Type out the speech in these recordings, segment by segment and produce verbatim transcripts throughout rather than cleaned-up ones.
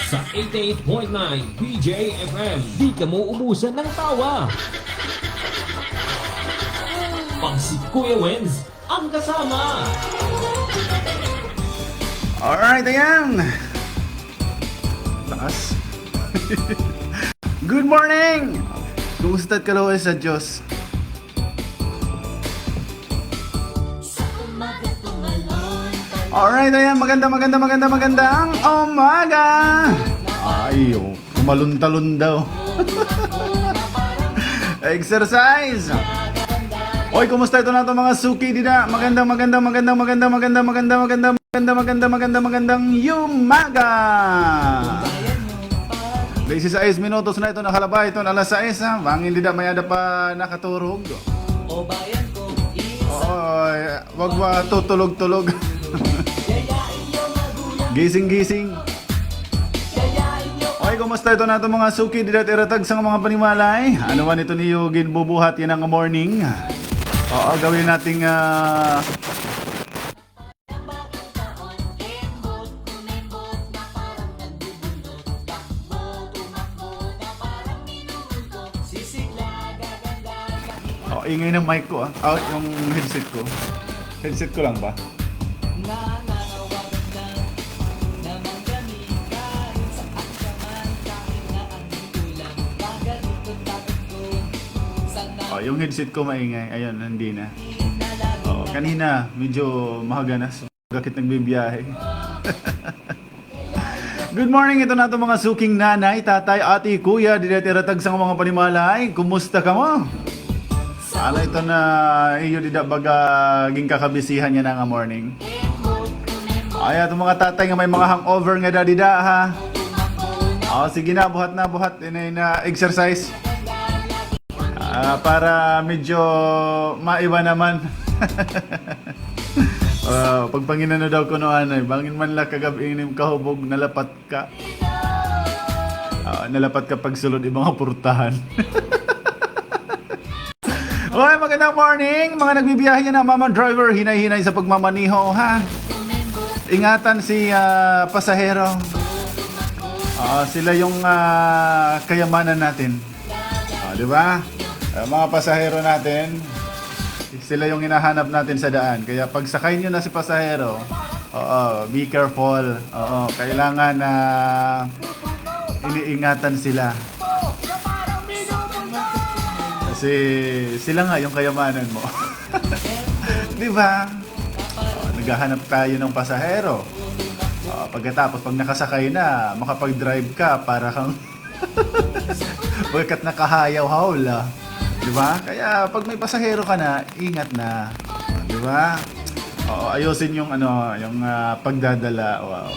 Sa eighty-eight point nine B J F M, di ka mauubusan ng tawa. Pag si Kuya Wenz ang kasama. Alright, ayan. Taas. Good morning! Kumusta it kaluoy sa Diyos? Alright, ayan, maganda, maganda, maganda, magandang umaga! Ay, oh, kumaluntalon daw. Exercise! Oy, kumusta ito nato mga suki dida? Magandang, magandang, magandang yumaga! Dise sais minutos na ito, nakalabay ito, alas sais, ha? Bangin dida may-ada pa nakaturog. Oy, wag ba tutulog-tulog. Gising, gising. Oy, kumusta ito nato mga suki dida it iratag sa mga panimalay? Ano man ito niyo ginbubuhat yana nga morning? Oo, gawin nating, ah, Oh, ingay ng mic ko, ah. Ah, yung headset ko. Headset ko lang ba? Oh, yung headset ko maingay. Ayun, hindi na. Oh, kanina, medyo mahaganas. Gakit nagbibiyahe. Good morning, ito nato mga suking nanay, tatay, ate, kuya, dida it iratag sa mga panimalay. Kumusta kamo? Ano ito na iyo dida baga ginkakabisihan yana nga morning? Ay, ato mga tatay nga may mga hangover ngada dida, ha? Oh, sige na, buhat na, buhat. Inay na exercise. Ah, para medyo maiba naman. Ah, pagpanginano daw kuno anay, bangin man la kagab-i ini im kahubog, nalapat ka. Ah, nalapat ka pagsulod im mga purtahan. Oy, magandang morning, mga nagbibiyahe yana, mga driver, hinay-hinay sa pagmamaneho, ha? Ingatan si, ah, pasahero. Ah, sila yung, ah, kayamanan natin. Ah, di ba? Ah, mga pasahero natin, sila yung hinahanap natin sa daan. Kaya pagsakay niyo na si pasahero, oo, be careful. Oo, kailangan na iniingatan sila. Kasi sila nga yung kayamanan mo. Di ba? Oh, naghahanap tayo ng pasahero. Oh, pagkatapos, pag nakasakay na, makapag-drive ka, para kang pagkat nakahayaw-haw la. Di ba? Kaya pag may pasahero ka na, ingat na. Di ba? Oo, ayusin yung, ano, yung, ah, pagdadala. Wow.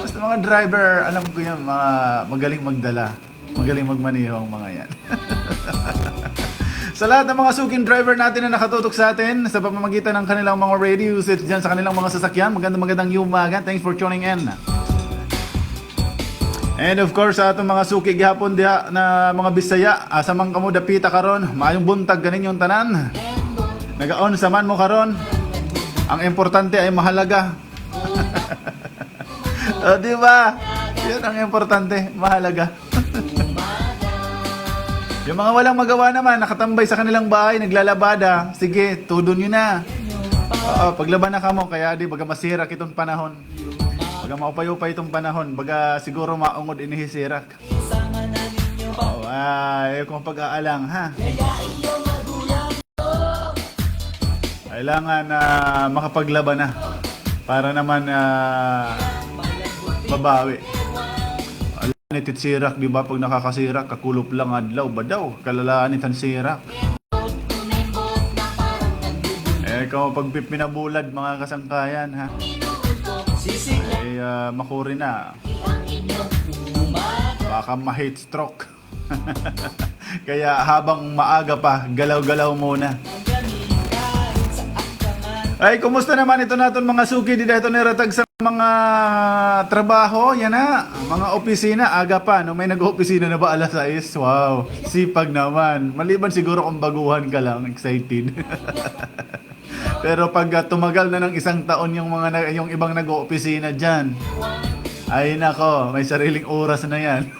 Basta mga driver, alam ko yan, mga magaling magdala. Magaling magmaneho ang mga yan. Sa lahat ng mga suking driver natin na nakatutok sa atin sa pamamagitan ng kanilang mga radio sets dyan sa kanilang mga sasakyan, magandang, magandang umaga. Thanks for tuning in. And of course, sa aton mga suki gihapon diha na mga Bisaya, asa man kamo dapita karon, maayong buntag kaninyong tanan. Nagaunsa man mo karon? Ang importante ay mahalaga. O, di ba? Yun ang importante, mahalaga. Yung mga walang magawa naman, nakatambay sa kanilang bahay, naglalabada, sige, todo niyo na. Oo, paglaba na kamo, kaya di, baga masirak iton panahon. Baga maupay-upay itong panahon, baga siguro maungod ini hi sirak. Oo, ay, kung pag-aalang, ha? Kailangan na makapaglaba na para naman, ah, mabawi. Ala, nit it sirak, di ba? Pag nakakasirak, kakulop lang adlaw, badaw, kalalaan it han sirak. Eh, kamo pagpipinabulad, mga kasangkayan, ha? Ay, ah, makuri na. Baka ma-heat stroke. Kaya habang maaga pa, galaw-galaw muna. Ay, kumusta naman ito naton mga suki dida, ito niratag sa mga trabaho, yana, mga opisina, aga pa, no? May nag-opisina na ba alas sais? Wow, sipag naman. Maliban siguro kung baguhan ka lang, excited. Pero pag, ah, tumagal na ng isang taon yung mga na, yung ibang nag-oopisina diyan, Ay nako, may sariling oras na yan.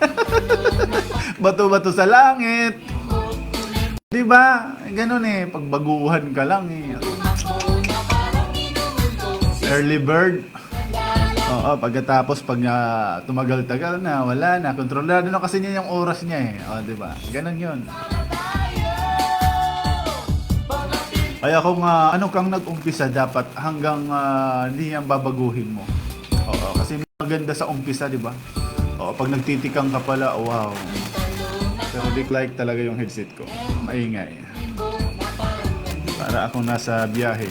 Bato-bato sa langit. Di ba? Ganun eh, pagbaguhan ka lang eh. Early bird. Oo, pagkatapos pag ah, tumagal-tagal na, wala na. Kontrolado na kasi niya yung oras niya eh. O, di ba? Ganun yun. Kaya kung ah, ano kang nag-umpisa, dapat hanggang ah, hindi yan babaguhin mo. Oo, kasi maganda sa umpisa, di ba? Oo, pag nagtitikang ka pala, wow. Pero di like talaga yung headset ko. Maingay. Para akong nasa biyahe.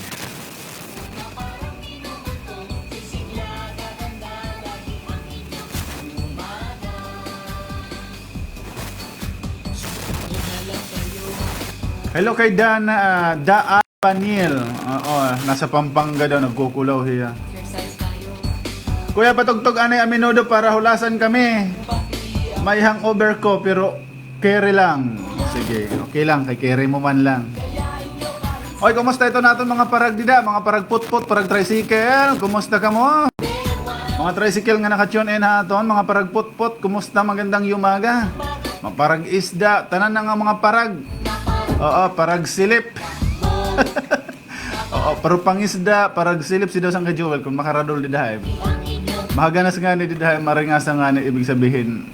Hello kay Dana, ah, Daan Paniel. Oo, nasa Pampanga daw, nagkukulaw hiya. Kuya, patugtog anay a menudo para hulasan kami. May hangover ko, pero carry lang. Sige, okay lang, kay carry mo man lang. Oy, kumusta ito naton mga parag dida, mga parag putput, parag tricycle? Kumusta kamo? Mga tricycle nga naka-tune in ha aton, mga parag putput, kumusta? Magandang yumaga. Mga parag isda, tanan na nga mga parag. Oo, parag silip. Oo, pero pangisda, parag silip si daw Sangkay Joel, kung makaradol dida hay. Mahaganas ngani dida hay, maringasa ngani, ibig sabihin,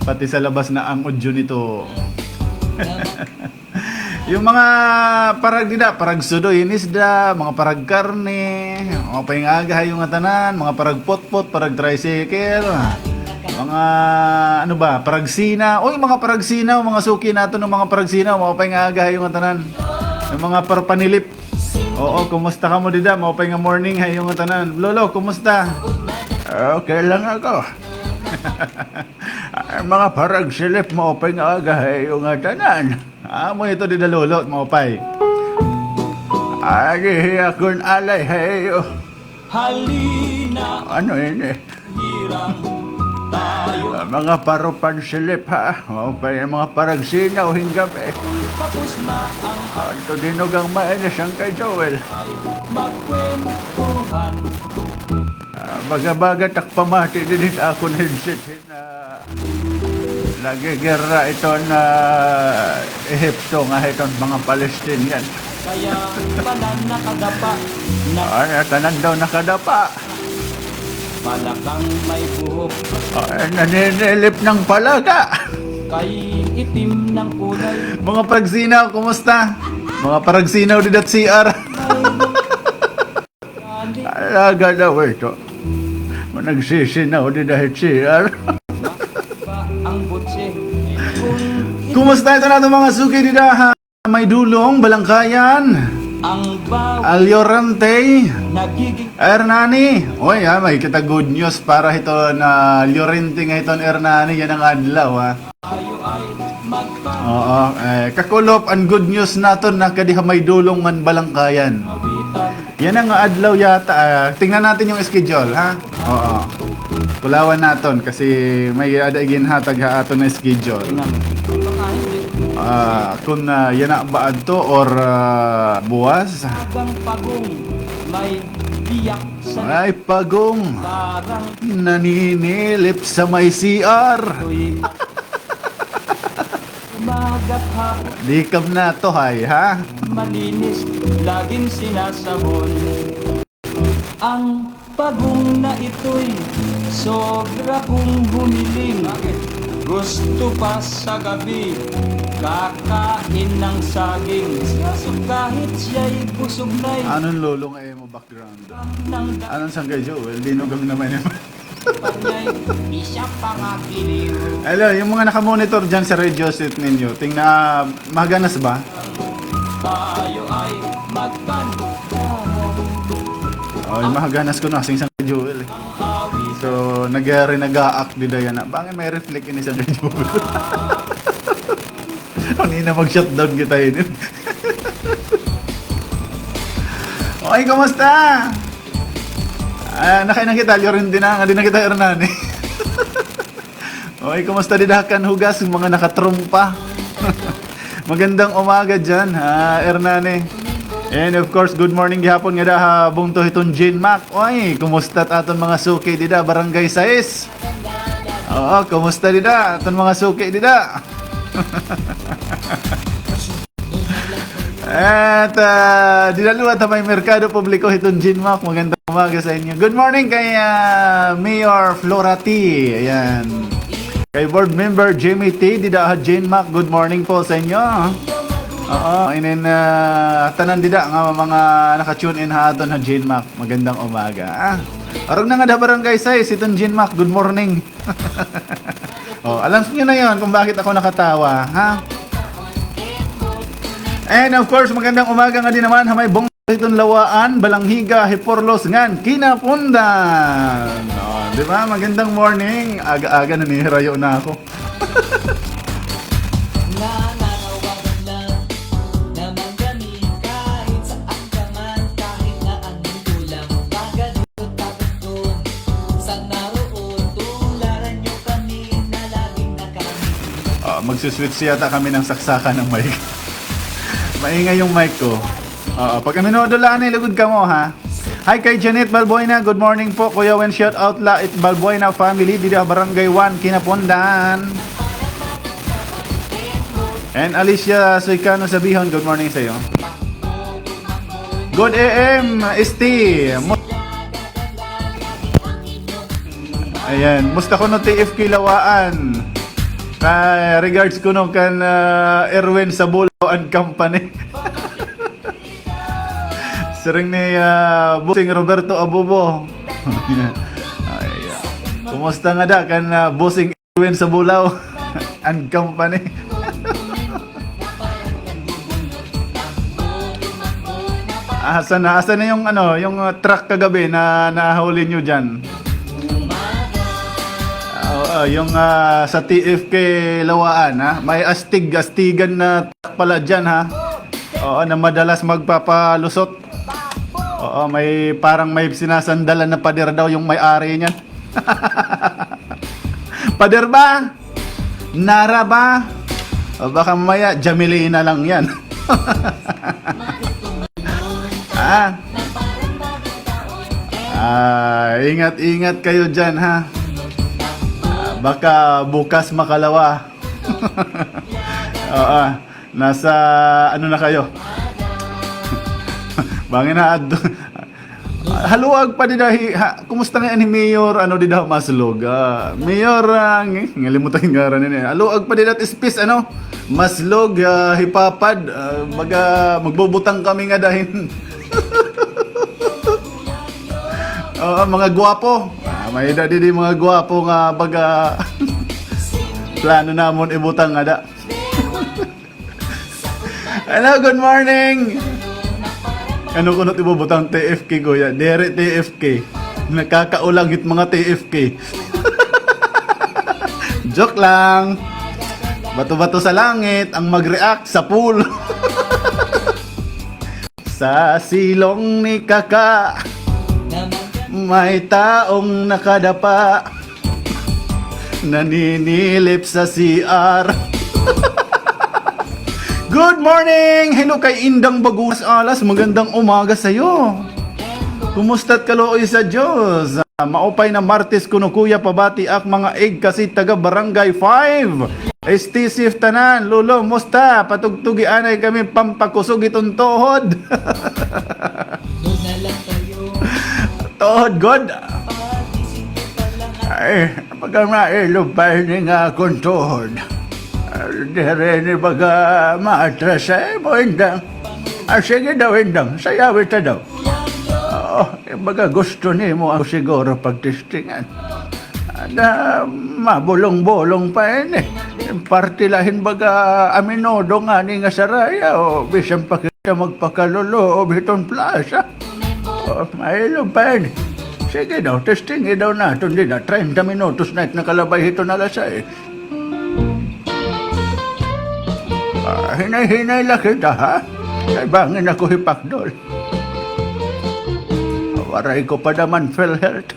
pati sa labas na ang udyo nito. Yung mga parag dida, parag sudoy hin isda, mga parag karne, maupay nga aga ha iyo ngatanan, mga parag potpot, parag tricycle, mga ano ba, parag sinaw. Uy, mga parag sinaw, mga suki naton nga mga parag sinaw, maupay nga aga ha iyo ngatanan. Yung mga parpanilip. Oo, kumusta kamo dida? Maupay nga morning ha iyo ngatanan. Lolo, kumusta? Okay lang ako. Ay, mga parag silip, maupay nga aga ha iyo ngatanan. Amo ito dida, Lolo, maupay. Agi akon alay ha iyo. Halina. Ano ini? Hirang tayo. Ah, mga parupan silip, ha? Maupay nga mga parag sinaw hin gabi. Tapos na ang Adto dinugang mainis Sangkay Joel. Magkwentuhan. Ah, baga-baga tak pamati didi ha akon headset. Na, nagigera iton Ehipto nga hiton mga Palestinian. Kaya tanan nakadapa na. Ano, tanan daw nakadapa. Palakang may buhok. Ay, naninilip ng palaka. Kay itim ng kulay. Mga paragsinaw, kumusta? Mga paragsinaw dida ha C R. Talaga daw ito. Nagsisinaw dida ha C R. Kumusta ito naton mga suki dida ha Maydulong, Balangkayan? Al Llorente, Hernani. Oy, ha, may kita good news para hiton Llorente nga hiton Hernani yana nga adlaw, ha. Oo, eh, kakulop an good news naton na kadi ha Maydulong ngan Balangkayan. Yana nga adlaw yata, ah, tingnan natin yung schedule, ha? Oo. Kulawan naton kasi may ada iginhatag ha aton nga schedule. Ah, kun yana ba adto or buwas? Ay, pagong. Naninilip sa may C R. Di kam natuhay, ha? Malinis, laging sinasahon. Ang pagong na ito'y sobra kong humiling. Gusto pa sa gabi, kakain ng saging. Kahit siya'y busog na'y. Anong lolo nga imo background? Anong Sangkay Joel? Dinugang naman yan. Isa pa nga biliw. Hello, yung mga nakamonitor dyan sa radio set ninyo, tingnan, mahaganas ba? Tayo ay magkanta. Oh, mahaganas ko na, sing Sangkay Joel eh. So, nagyari nag-aak di dayan na. Bangin may reflect ini Sangkay Joel. Kanina mag-shutdown kita ini. Okay, kumusta? Ah, nakain na kita, Llorente na, nga di na kita Hernani. Okay, kumusta dida ha Canhugas, mga nakatrompa? Magandang umaga dyan, ha, Hernani. And of course, good morning gihapon ngada ha bungto hiton Genmac. Oy, kumusta it aton mga suki dida, Barangay sais? Oo, kumusta dida, aton mga suki dida? At, ah, dida liwat ha may merkado publiko hiton Genmac. Magandang umaga sa inyo. Good morning kay, ah, Mayor Flora T. Ayan. Kay Board Member Jimmy T, dida ha Genmac, good morning po sa inyo. Oo, inin, ah, tanan dida nga mga naka-tune in ha aton ha Genmac. Magandang umaga. Ah, arog na ngada ha Barangay sais hiton Genmac, good morning. Oh, alam niyo na yon kung bakit ako nakatawa, ha? And of course, magandang umaga ngadi naman ha may bungto hiton Lawaan, Balangiga, Giporlos ngan Quinapondan. Oh, di ba? Magandang morning. Aga-aga, nanihirayo na ako. Ah, magsuswitch yata kami ng saksakan ng mic. Maingay yung mic ko. Oo, pag aminado lang, eh, lugod kamo, ha? Hi kay Janet Balbuena. Good morning po, Kuya Wen. Shout out la it Balbuena family dida Barangay one, Quinapondan. And Alicia Soycano Sabihon, good morning sa iyo. Good A M, Esti. Mu- Ayan, musta kuno T F K Lawaan? Kay regards kuno kan, ah, Erwin Sabulaw and Company. Siring ni, ah, Bossing Roberto Abubo. Ay, ah. Kumusta ngada kan, ah, Bossing Erwin Sabulaw and Company? Asa na, asa na yung, ano, yung, ah, truck kagabi na nahuli niyo diyan? Oo, yung, ah, sa T F K Lawaan, ha? May astig, astigan na truck pala diyan, ha? Oo, na madalas magpapalusot. Oo, may, parang may sinasandalan na pader daw yung may-ari niyan. Pader ba? Nara ba? O baka mamaya, Jamelina lang yan. Ah. Ah, ingat-ingat kayo dyan, ha? Ah, baka bukas makalawa. Oo. Nasa, ano na kayo? Bangin na, ad- Haluag pa dida hi, ha, kumusta nga ni Mayor, ano, dida Maslog? Ah, Mayor, ah, ng-, ngalimutan yung ngaran niya. Haluag pa dida Tispis, ano? Maslog, ah, Hipapad, ah, baga, magbubutang kami nga dahin. Oo, mga gwapo. Ah, may edad didi mga gwapo nga baga plano namon ibutang nga da. Hello, good morning. Ano kuno it ibubutang T F K, kuya? Diri T F K. Nakakaulang hit mga T F K. Joke lang. Bato-bato sa langit ang mag-react sa pool. Sa silong ni Kaka, may taong nakadapa. Naninilip sa C R. Good morning! Hello kay Indang Bagunas Alas. Magandang umaga sa'yo. Kumusta't kaluoy sa Diyos? Ah, maupay na Martes kuno, kuya, pabati ak mga ig kasi taga Barangay five. Stay safe tanan. Lolo, musta? Patugtugi anay kami pampakusog iton tuhod. Tuhod, god. Ay, baga mailob pa ini nga akon tuhod. Ah, diri ini baga maatras sa imo, Indang. Ah, sige daw, Indang, sayawi ta daw. Oo, eh, baga gusto nimo ako siguro pagtestingan. Ada, mabulong-bulong pa ini. Parte la hin baga aminudo ngani nga saraya, o bisan pa kita magpakaluloob hiton plaza. O, mailob pa ini. Sige daw, testingi daw naton dida. Treinta minutos na it nakalabay hiton alas sais. Ah, hinay-hinay la kita, ha? Kay bangin ako hipakdol. Waray ko pa naman PhilHealth.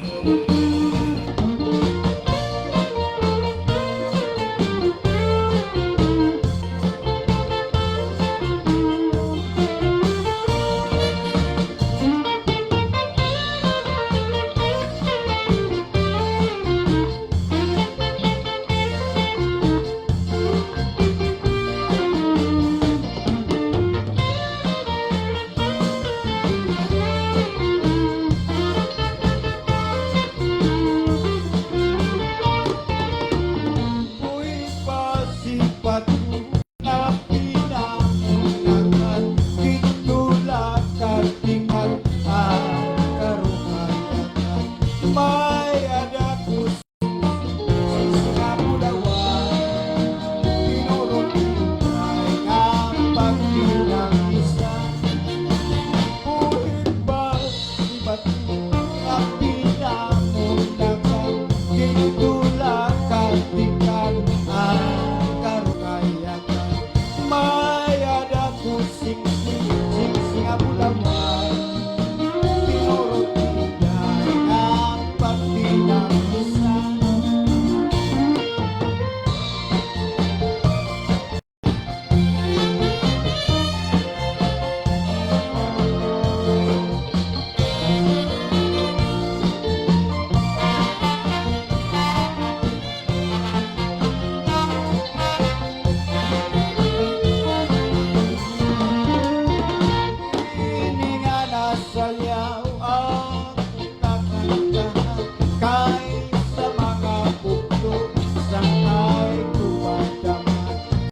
Ini nga nasayaw akon kakantahan, kay sa mga bugto sangkay ko madama,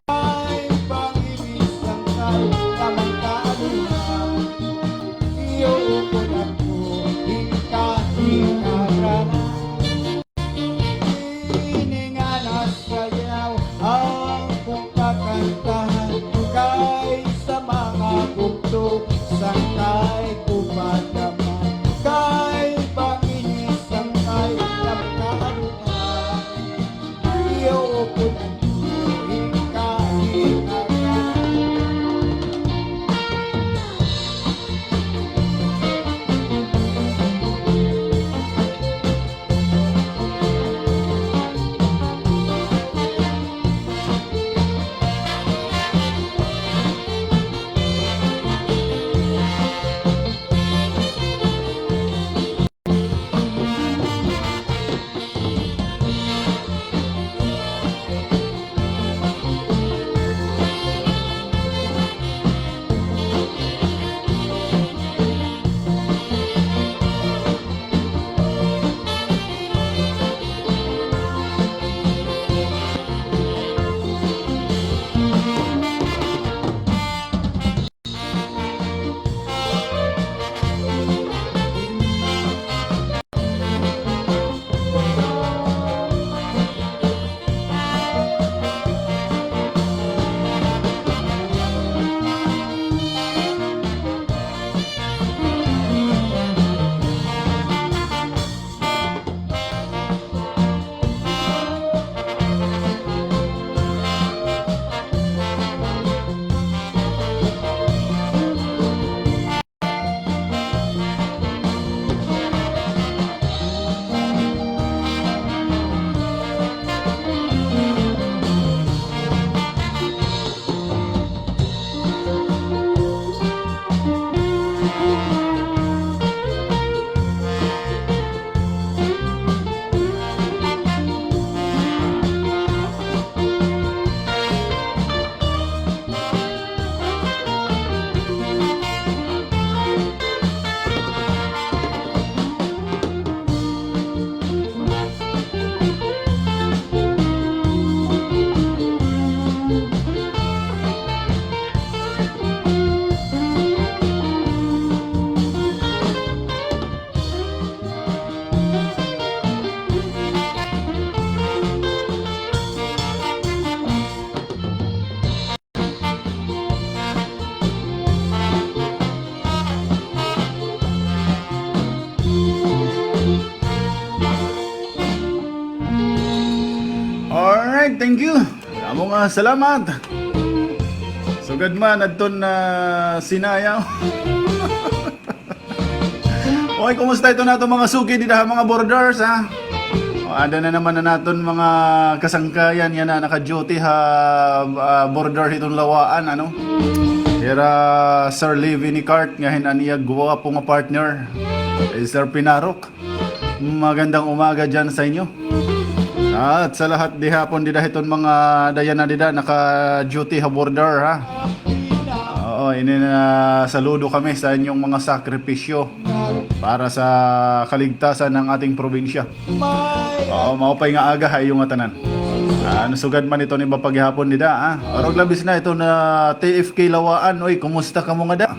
kay panginis sangkay na magkaaluhan, iyo ko na ko hingka-hingka na. Ini nga nasayaw akon kakantahan, kay sa mga bugto sangkay ko madama, kay panginis sangkay na magkaaluhan, iyo ko na ko hingka-hingka na. Alright, thank you. Amo nga salamat. Sugad man adton na sinayaw. Okay, kumusta iton aton mga suki dida ha mga borders, ha? O, ada na naman an aton mga kasangkayan yana naka-duty ha, ah, border hiton Lawaan, ano? Hira Sir Levy Nicart, nga hin an iya gwapo nga partner, eh, Sir Pinarok. Magandang umaga diyan sa inyo. At sa lahat gihapon dida hiton mga dayan na dida naka-duty ha border, ha. Oo, ini na saludo kami sa inyong mga sakripisyo para sa kaligtasan ng ating probinsya. Oo, maupay nga aga ha iyo ngatanan. Ah, nasugad man iton iba pa gihapon dida, ha. Arog labis na iton T F K Lawaan. Oy, kumusta kamo ngada?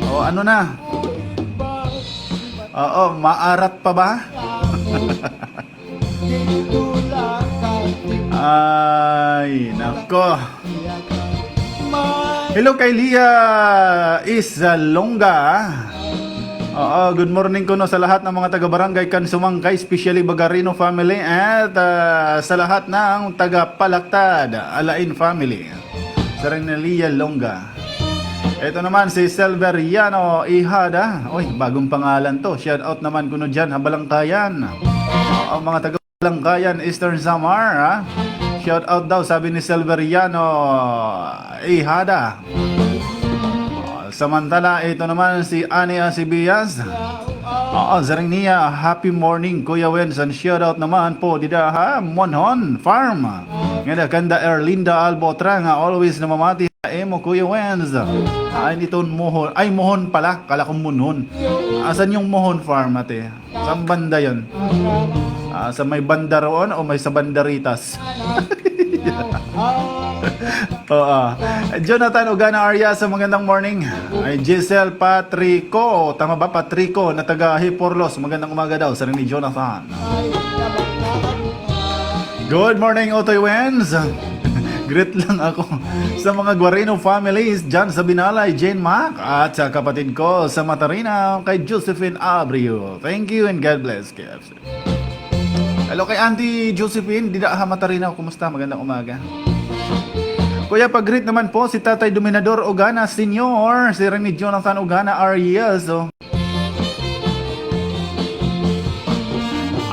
O, ano na? Oo, maarat pa ba? Ay, nako. Hello kay Lia Isalonga. Oo, good morning kuno sa lahat ng mga taga Barangay Kansumangkay, especially Bagarino family at, ah, sa lahat ng taga Palaktad, Alain family. Sa Renelia Longa. Ito naman si Silveriano Ihada. Uy, bagong pangalan 'to. Shout out naman kuno diyan ha Balangkayan. Oo, mga taga Langkayan, Eastern Samar, ha? Shout out daw, sabi ni Silveriano Ihada. Ah, samantala, ito naman si Ani Asibias. Oo, siring niya, "Happy morning, Kuya Wens, and shout out naman po dida ha Monhon Farm." Ngada kanda Erlinda Albotra nga always namamati ha imo, Kuya Wens. Ay, iton Mohon. Ay, Mohon pala. Kala ko Monhon. Asan yung Mohon Farm, ate? Saan banda yun? Ah, sa may banda roon o may sa bandaritas? Oo. Jonathan Ugana Arias, magandang morning. Ay, Giselle Patrico. Tama ba? Patrico, na taga Hiporlos. Magandang umaga daw, siring ni Jonathan. Good morning, Utoy Wens. Greet lang ako sa mga Guarino families dyan sa Binalay, Jane Mac, at sa kapatid ko sa Matarina, kay Josephine Abreu. Thank you and God bless, K F C. Hello kay Auntie Josephine, dida ha Matarina. Kumusta? Magandang umaga. Kuya, pag-greet naman po si Tatay Dominador Ugana Senior, siring ni Jonathan Ugana Arias. So,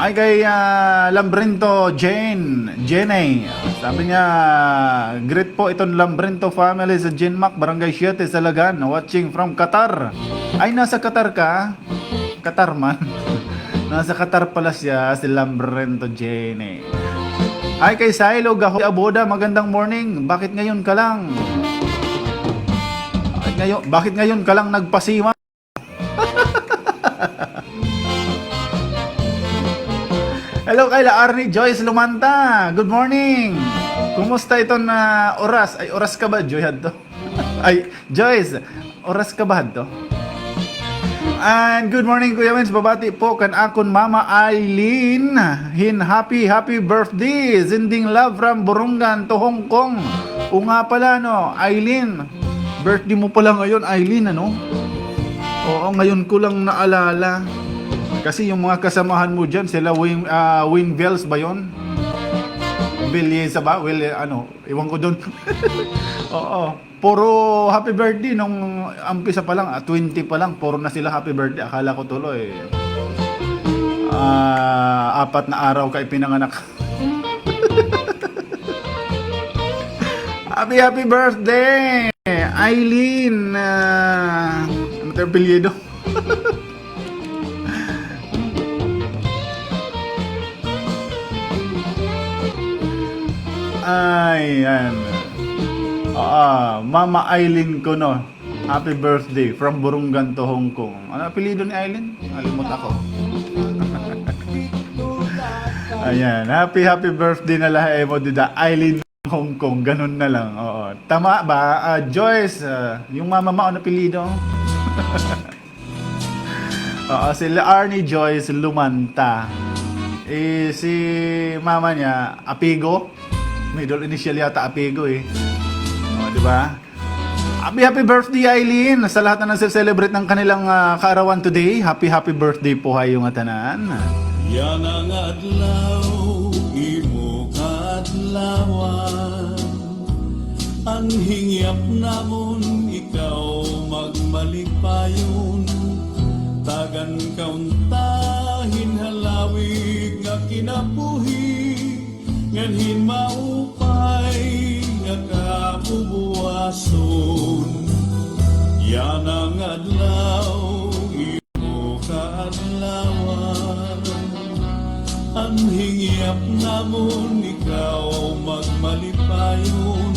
ay kay, ah, Lambrento Jane, Jene. Sabi niya, "Greet po iton Lambrento family sa Jane Mac, Barangay Siete, Salagan, watching from Qatar." Ay, nasa Qatar ka? Qatar man. Nasa Qatar pala siya, si Lambrento Jene. Ay, kay Silo Gahoy Aboda, magandang morning. Bakit ngayon ka lang? Bakit ngayon, bakit ngayon ka lang nagpasima? Hello, kay la Arnie Joyce Lumanta. Good morning. Kumusta iton, ah, oras? Ay, oras ka ba, Joy, hadto? Ay, Joyce, oras ka ba hadto? And good morning, Kuya Wins. Babati po kan akon Mama Eileen hin happy, happy birthday. Sending love from Borongan to Hong Kong. O nga pala, no, Eileen. Birthday mo pala ngayon, Eileen, ano? Oo, ngayon ko lang naalala. Kasi yung mga kasamahan mo dyan, sila Wayne, ah, Wayne Bells ba yun? Belliesa ba? Well, eh, ano, iwan ko dun. Oo. Puro happy birthday nung umpisa pa lang, ah, twenty pa lang, puro na sila happy birthday. Akala ko tuloy, ah, apat na araw ka ipinanganak. Happy, happy birthday, Eileen. Ah, ano 'to apelyido? Ay, yan. Ah, Mama Eileen kuno. Happy birthday from Borongan to Hong Kong. Ano apelyido ni Eileen? Nalimot ako. Ayan. Happy, happy birthday na la ha imo dida, Eileen Hong Kong. Ganun na lang. Oo. Tama ba? Ah, Joyce, ah, yung mama mo, ano apelyido? Oo, si Arnie Joyce Lumanta. Eh, si mama niya, Apigo. Middle initial yata, Apigo eh. O, di ba? Happy, happy birthday, Eileen. Sa lahat na nagse-celebrate ng kanilang, ah, kaarawan today, happy, happy birthday po ha iyo ngatanan. Yana nga adlaw, imo kaadlawan. An hingyap namon ikaw magmalipayon. Tagan ka unta hin halawig nga kinabuhi. Ngan hin maupay nga kabubuwason. Yana nga adlaw, imo kaadlawan. An hingyap namon ikaw magmalipayon.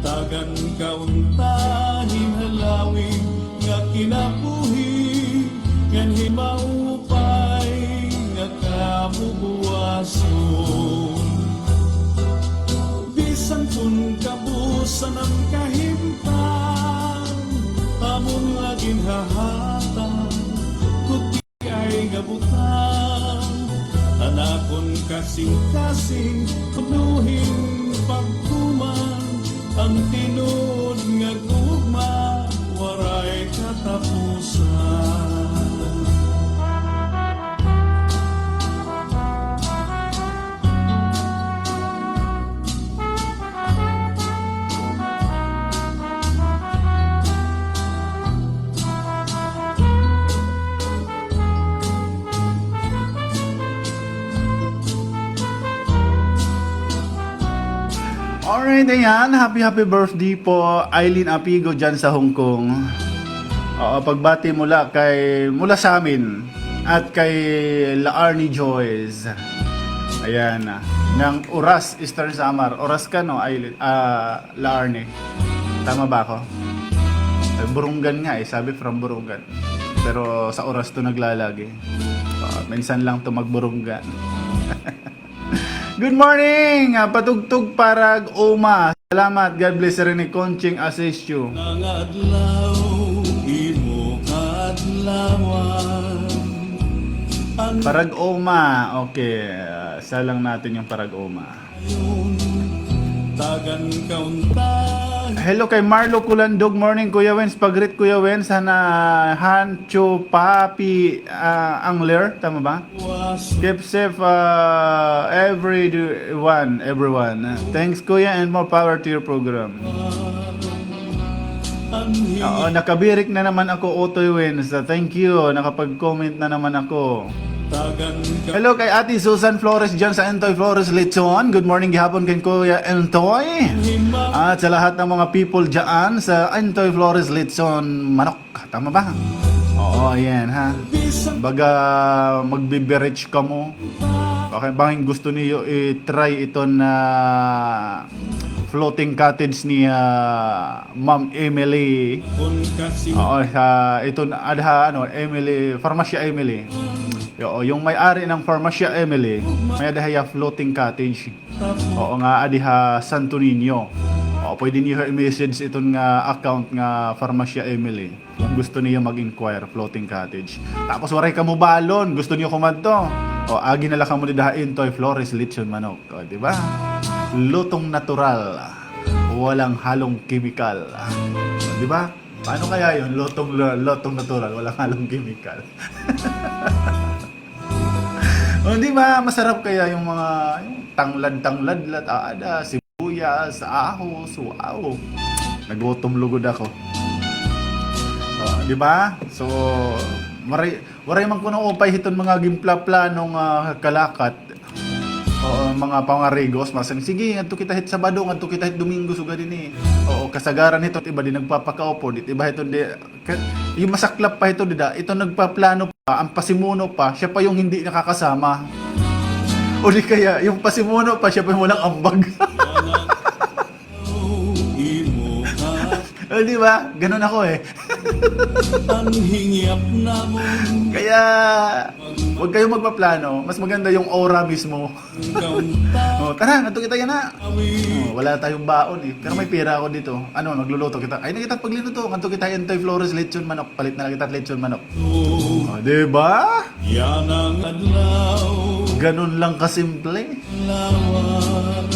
Tagan ka unta hin halawig nga kinabuhi, ngan hin maupay nga kabubuwason. Bisan kon kabusan an kahimtang, amon la ginhahatag, kuti ay nga butang, an akon kasingkasing, puno hin pagtuman, an tinuod nga gugma, waray katapusan. Alright, ayan. Happy, happy birthday po, Eileen Apigo dyan sa Hong Kong. Oo, pagbati mula kay, mula sa amin at kay Laarni Joyce. Ayan, ah, ng Oras, Eastern Samar. Oras ka, no, Eileen? Ah, Laarni. Tama ba ako? Eh, Borongan nga eh. Sabi from Borongan. Pero sa Oras to naglalagi. Ah, minsan lang to magborongan. Good morning! Ah, patugtog parag-uma. Salamat. God bless, Rene Conching Asesio. Nga adlaw, imo kaadlawan. Parag-uma. Okay. Ah, salang natin yung parag-uma. Hello kay Marlo Kulandog. Morning, Kuya Wens. Pag-greet, Kuya Wens. Hana Hancho Papi, ah, Angler. Tama ba? Keep safe, ah, everyone, everyone. Thanks, Kuya, and more power to your program. Oo, nakabirik na naman ako, Otoy Wins. Ah, thank you. Nakapag-comment na naman ako. Hello kay Ate Susan Flores dyan sa Entoy Flores Lechon. Good morning gihapon kay Kuya Entoy. At sa lahat ng mga people dyan sa Entoy Flores Lechon Manok. Tama ba? Oo, ayan ha. Baga magbe-beverage kamo. Okay, bangin gusto niyo i-try ito na floating cottage ni, ah, Ma'am Emily. Oo, sa ito na, adha, ano, Emily, Farmacia Emily. Oo, yung may-ari ng Farmacia Emily, may adha hiya floating cottage. Oo nga, adha Santo Niño. Oo, pwede niyo i-message iton nga account nga Farmacia Emily. Gusto niyo mag-inquire, floating cottage. Tapos waray kamo balon, gusto niyo kumadto. O, agi na la kamo dida ha Entoy Flores Lechon Manok. O, di ba? Lutong natural. Walang halong kemikal. O, di ba? Paano kaya yun? Lutong, lutong natural, walang halong kemikal. O, di ba? Masarap kaya yung mga, yung tanglad-tanglad la, aada, sibuyas, ahos, wow. Nagutom lugod ako. O, di ba? So, waray, waray man kuno upay hiton mga ginplaplano nga kalakat. Oo, mga pangarigos, masang, sige, ngadto kita hit Sabado, ngadto kita hit Domingo, sugad ini. Oo, kasagaran hiton, iba di nagpapakaupod, it iba hiton di, Ka-, yung masaklap pa ito, dida, ito nagpaplano pa, ang pasimuno pa, siya pa yung hindi nakakasama. O di kaya, yung pasimuno pa, siya pa yung walang ambag. O, di ba? Ganun ako eh. Kaya, huwag kayong magpaplano. Mas maganda yung aura mismo. O, tara, ngadto kita yana. O, wala tayong baon eh. Pero may pera ako dito. Ano, magluluto kita. Ay, na kita pagluluto. Ngadto kita Entoy Flores, lechon manok. Palit na lang kita lechon manok. O, di ba? Ganun lang kasimple.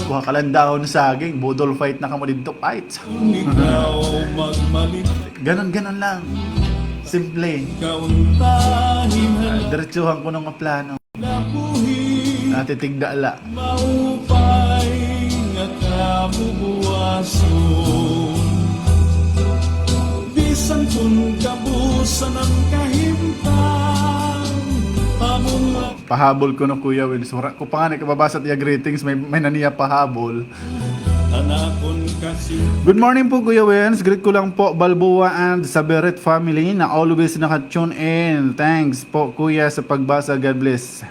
Kuha ka lang dahon saging, budol fight na kamo dito, fight. Ganun, ganun lang. Simple. Ah, diretsuhan ko ng plano. Natitigda la. Maupay nga kabubuwason. Bisan kun kabusan an kahimtang, amon la. Pahabol kuno, Kuya Wins. Wara ko pa ngani kababasa it iya greetings, may, may-ada niya pahabol. Good morning po, Kuya Wins. Greet ko lang po, Balboa and Saberet family na always naka-tune in. Thanks po, Kuya, sa pagbasa. God bless.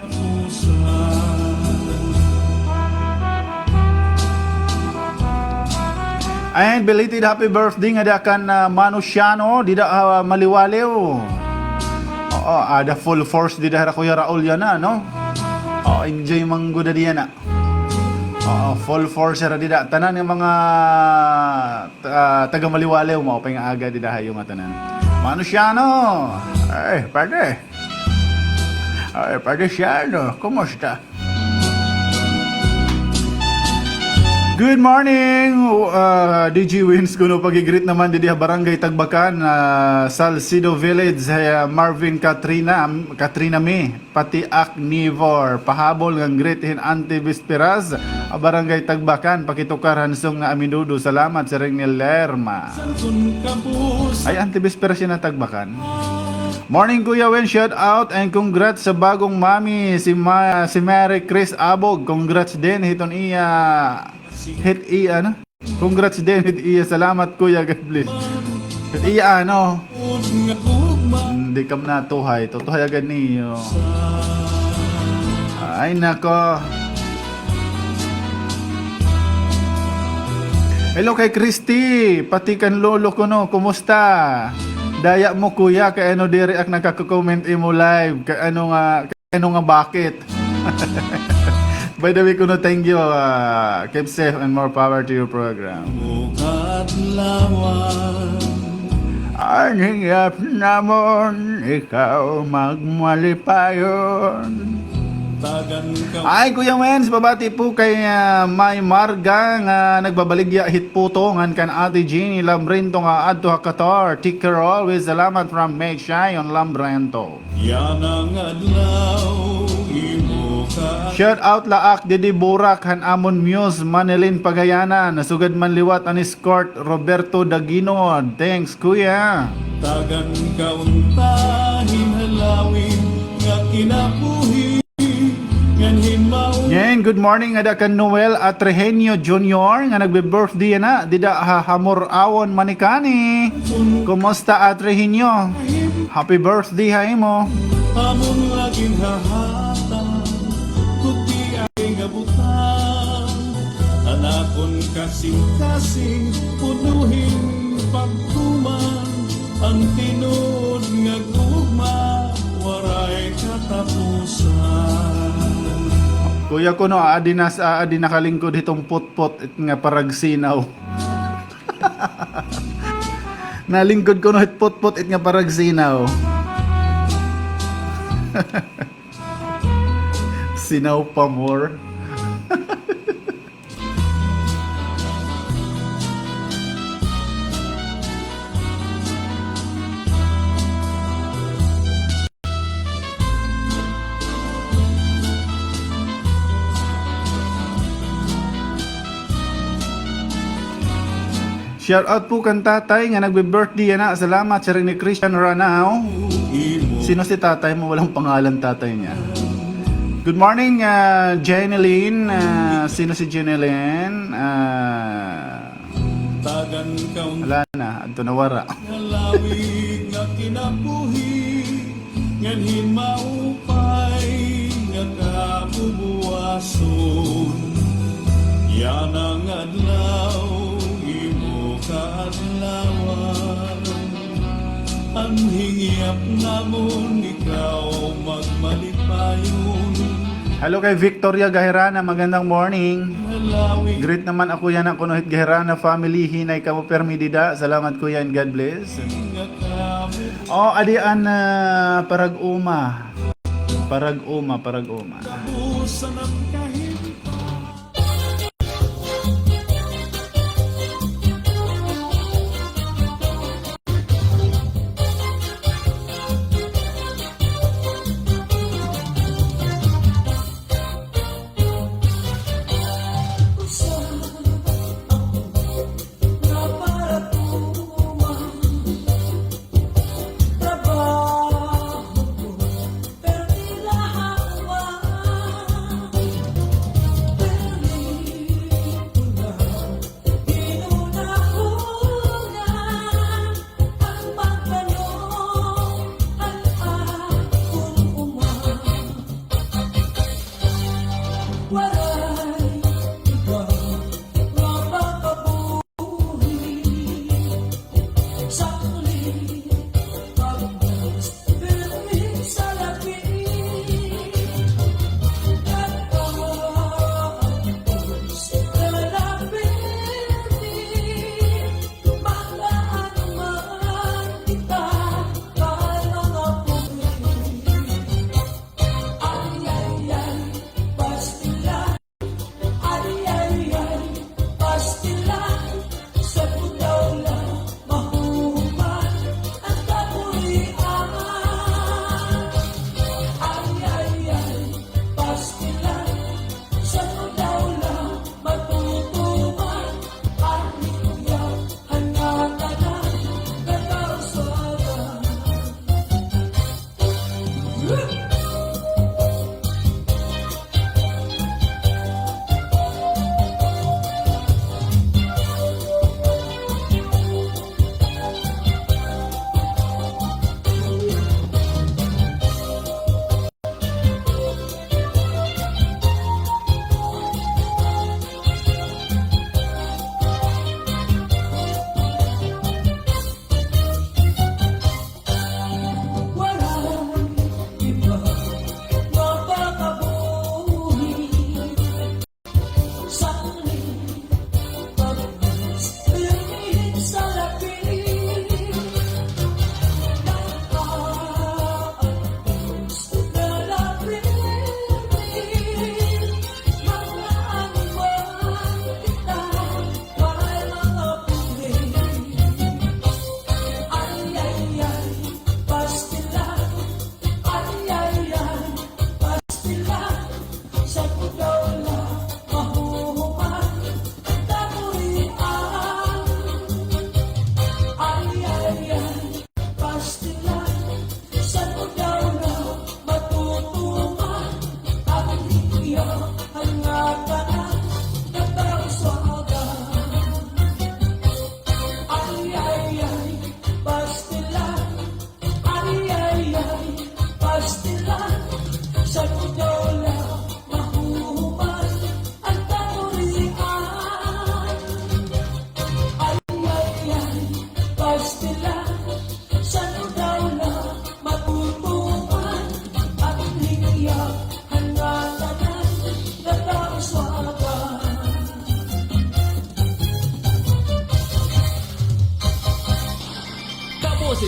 And belated happy birthday ngada kan, ah, Mano Siano, dida, ah, Maliwaliw. Oo, ada full force dida hira Kuya Raul yana, no? Oo, enjoy man gud dida yana. Oo, full force hira dida. Tanan nga mga, ah, taga Maliwaliw, maupay nga aga dida ha iyo ngatanan. Mano Siano! Ay, pwede. Ay, pwede siya, no? Kumusta? Good morning, uh, D J Wins. Kuno pag-greet naman didi ha Barangay Tagbakan, uh, Salcedo Village, uh, Marvin Katrina, Katrina May, pati ak Nivor. Pahabol nga greet hin Auntie Bisperas, ha Barangay Tagbakan, pakitukar han song nga Aminudo. Salamat, siring ni Lerma. Ay, Auntie Bisperas yana Tagbakan. Morning, Kuya Wen. Shout out and congrats sa bagong mami, si Ma-, si Mary Chris Abog. Congrats din hiton iya Hit iya, ano? Congrats din, hit iya. Salamat, kuya. God bless. Hit iya, ano? Hindi kam na tuhay. Tutuhay agad niyo. Ay, nako. Hello kay Christy, pati kan lolo kuno, kumusta? Daya mo, kuya, kay ano diri ak nakaka-comment imo live, kay ano nga, kay ano nga bakit? By the way, kuno, thank you. Ah, keep safe and more power to your program. An hingyap namon ikaw magmalipayon. Ay, Kuya Wens, pabati po kay, ah, May Marga nga nagbabaligya hit puto ngan kan Ate Jeannie Lamrento nga adto ha Qatar. Take care always. Salamat from May Shayon Lamrento. Yana nga adlaw, imo ka. Shout out la ak didi Borac han amon muse Manilyn Pagayanan. Nasugad man liwat an escort Roberto Daginod. Thanks, kuya. Tagan ka unta hin halawig nga kinabuhi. Ngan hin mao. Ngan, good morning ngada kan Noel Atrehenio Junior nga nagbe-birthday yana dida ha Hamor-awon, Manicani. Kumusta, Atrehenio? Happy birthday ha imo. Amon la ginhahatag, kundi ay nga butang. An akon kasingkasing, puno hin pagtuman. An tinuod nga gugma, waray katapusan. Kuya, kuno, adi na sa, adi nakalingkod hiton potpot it nga paragsinaw. Nalingkod kuno hit potpot it nga paragsinaw. Sinaw pa more. Shout out po kan tatay nga nagbe-birthday yana. Salamat, siring ni Christian Ranao. Sino si tatay mo? Walang pangalan tatay niya. Good morning, ah, Jeneline. Ah, sino si Jeneline? Ah, wala na. Adto na, wara. Ngan hin maupay nga kabubuwason, yana nga adlaw imo kaadlawan. An hingyap namon ikaw magmalipayon. Hello kay Victoria Gahirana, magandang morning. Greet naman ako yana kuno hit Gahirana family, hinay kamo permi dida. Salamat, kuya, and God bless. O, adi an, ah, parag-uma. Parag-uma, parag-uma.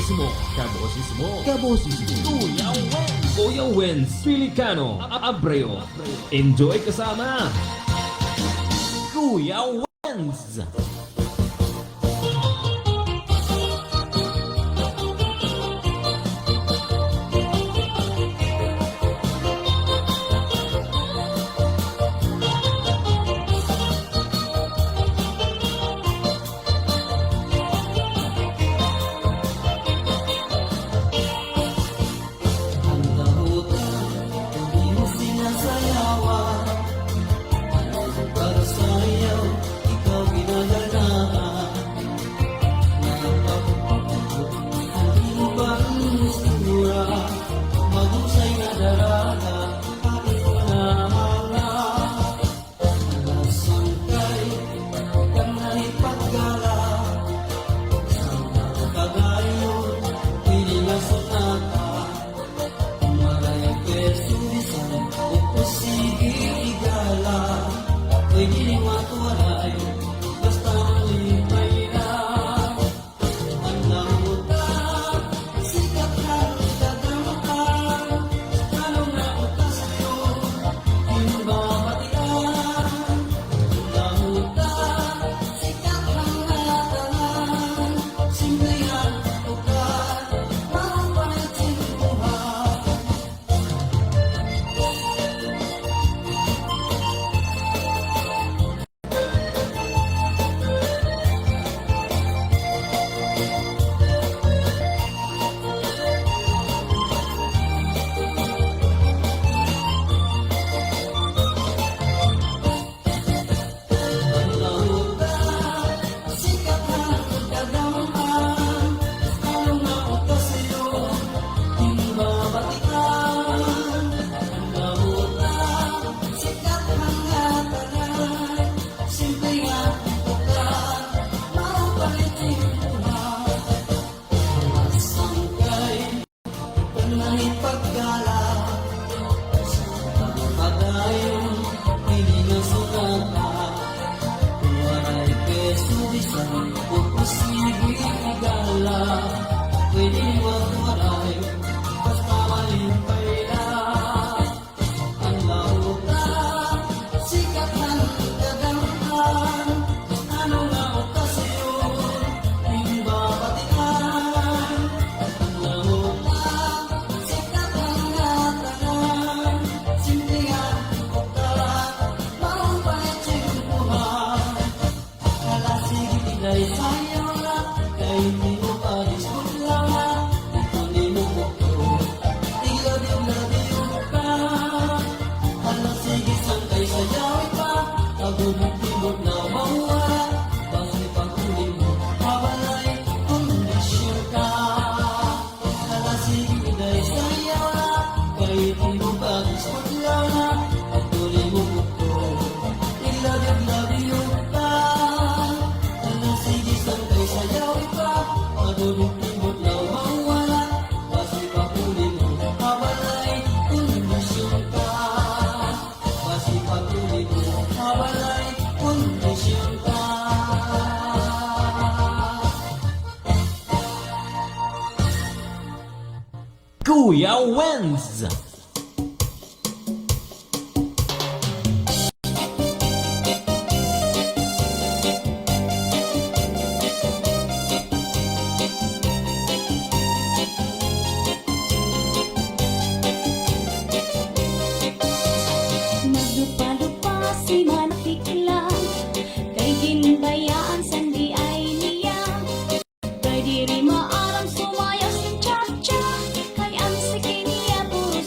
Kaboses mo, kaboses mo, kaboses mo. Kuya Wens, Kuya Wens Pelicano, a-, Abreu. Enjoy kasama Kuya Wens. Kuya Wens. Naglupa-lupa si Mantiklan, kay ginbayaan san diay niya. Kay diri maaram sumayaw sin cha-cha, kay an siki niya puro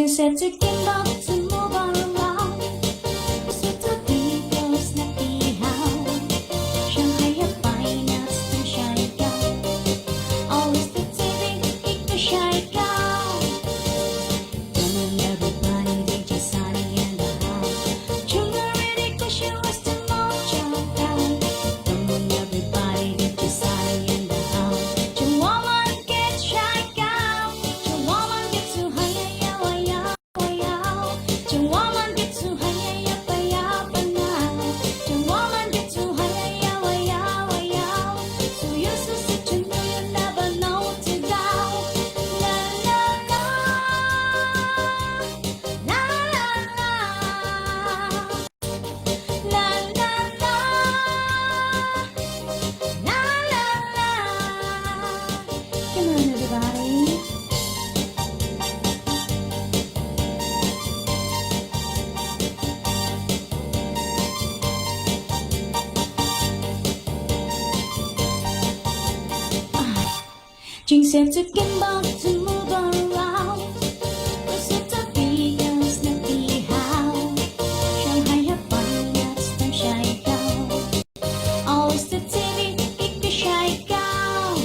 Set to Kimball to move on along. Sit to Tico's na pihaw. Shanghai a pine nuts to shake out. Always the T V, ik to shake out. Come on, everybody, D J Sonny in the house. Chung already 'cause you was the more jump out. Come on, everybody, D J Sonny in the house. Chung woman get shake out. Chung woman get to high, yeah, yeah, yeah. Come on, everybody. Jing said to Kimball to move around. Gusto to bigas na pihaw. Shanghai a pine nuts to shake out. Always the T V, ik to shake out.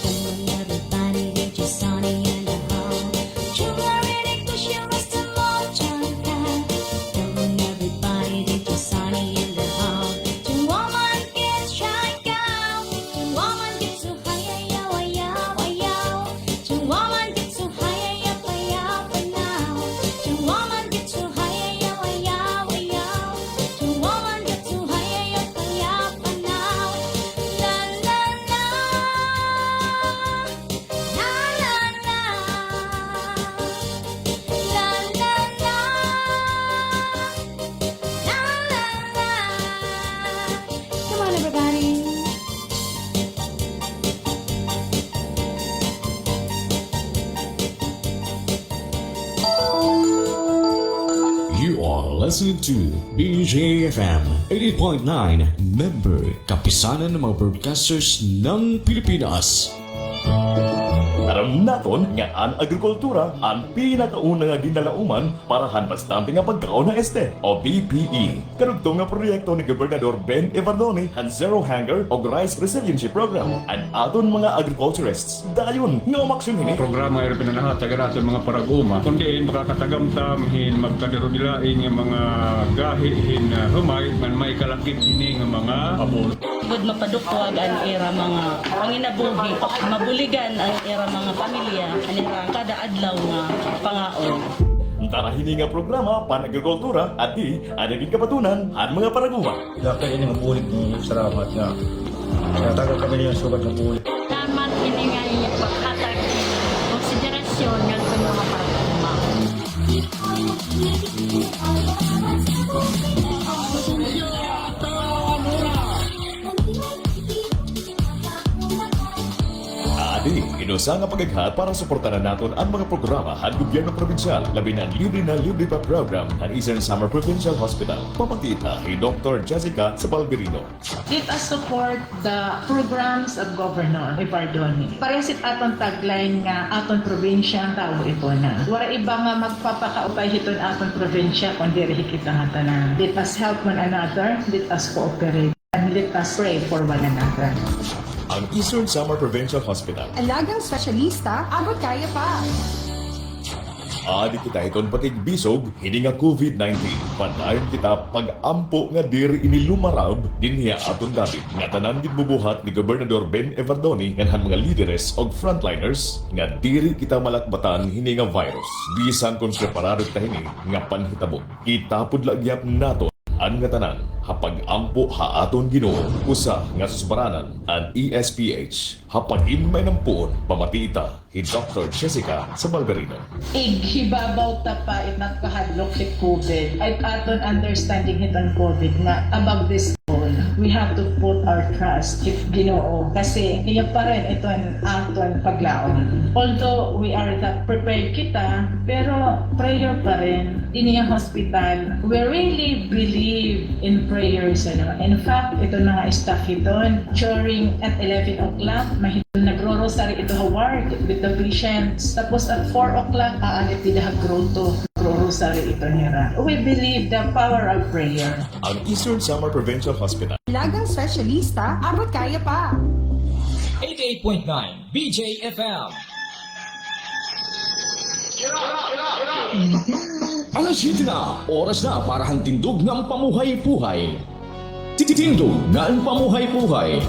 Come on, everybody, get your Sonny in the house. Chung already 'cause you was the more jump out. Come on, everybody, get your Sonny in the house. Chung woman get shake out. Chung woman get to high, yeah, yeah, yeah, yeah. Chung woman get to high, yeah, yeah, yeah, yeah, now. Chung woman get to high, yeah, yeah, yeah, yeah. Chung woman get to high, yeah, yeah, yeah, yeah, now. La, la, la. La, la, la. La, la, la. La, la, la. Come on, everybody. You are listening to B J F M eighty point nine, member, Kapisanan ng mga Broadcasters ng Pilipinas. Aram naton nga an agrikultura an pinakauna nga ginalauman para han bastante nga pagkaon ha este, o B P E. Karugtong nga proyekto ni Gobernador Ben Evardone, an Zero Hunger o Rice Resiliency Program, an aton mga agriculturists dayon nga umaksyon hini. Programa ira pinanahatagan naton mga parag-uma, kun diin makakatagamtam hin magkadirudilain nga mga gahi hin, ah, humay ngan maikalakip hini nga mga abono. Gud mapadukwag an ira mga panginabuhi, mabuligan an ira mga pamilya, an ira kada adlaw nga pangaon. Tara hini nga programa pan-agrikultura, adi an nagin kabatunan han mga parag-uma. Dapat ini nga bulig, salamat nga natagan kami niyan sugad nga bulig. Salamat ini nga inyo paghatag konsiderasyon ngadto mga parag-uma. Adi, inusa nga pag-aghat para suportahan naton an mga programa han gobyerno probinsyal, labi na an libre na libre pa program han Eastern Samar Provincial Hospital. Pamati ita hi Doktor Jessica Sabalberino. Let us support the programs of Governor Evardone. Parehas it aton tagline nga aton probinsya, tawo iton na. Waray iba nga magpapakaupay hiton aton probinsya, kundi diri hi kita ngatanan. Let us help one another, let us cooperate, and let us pray for one another. An Eastern Samar Provincial Hospital. Alagang espesyalista, abot kaya pa. Adi kita hiton patigbisog hini nga COVID nineteen. Padayon kita pag-ampo nga diri ini lumarab dinhi ha aton dapit. Ngatanan ginbubuhat ni Gobernador Ben Evardone ngan han mga lideres ug frontliners nga diri kita malakbatan hini nga virus. Bisan kon preparado kita hini nga panhitabo, itapod la gihap naton an ngatanan ha pag-ampo ha aton Ginoo, usa nga susbaranan, an E S P H. Ha pag-in mainampoon, pamati ita hi Doktor Jessica Sabalberino. Ighibabaw ta pa it nagkahadlok hit COVID. It aton understanding hiton COVID nga above this all, we have to put our trust hit Ginoo. Kasi iya pa rin iton aton paglaom. Although we are not prepared kita, pero prayer pa rin. Ini nga hospital, we really believe in prayers, ano. In fact, ito na nga staff hiton, during at eleven o'clock, mahiton nagro-rosary ito ha ward with the patients. Tapos at four o'clock, aalit dida ha grotto, nagro-rosary ito nira. We believe the power of prayer. Ang Eastern Samar Provincial Hospital. Alagang espesyalista, abot kaya pa. Eighty-eight point nine B J F M. Alas siyete na, oras na para han tindog ngan pamuhay-puhay. Tindog ngan pamuhay-puhay.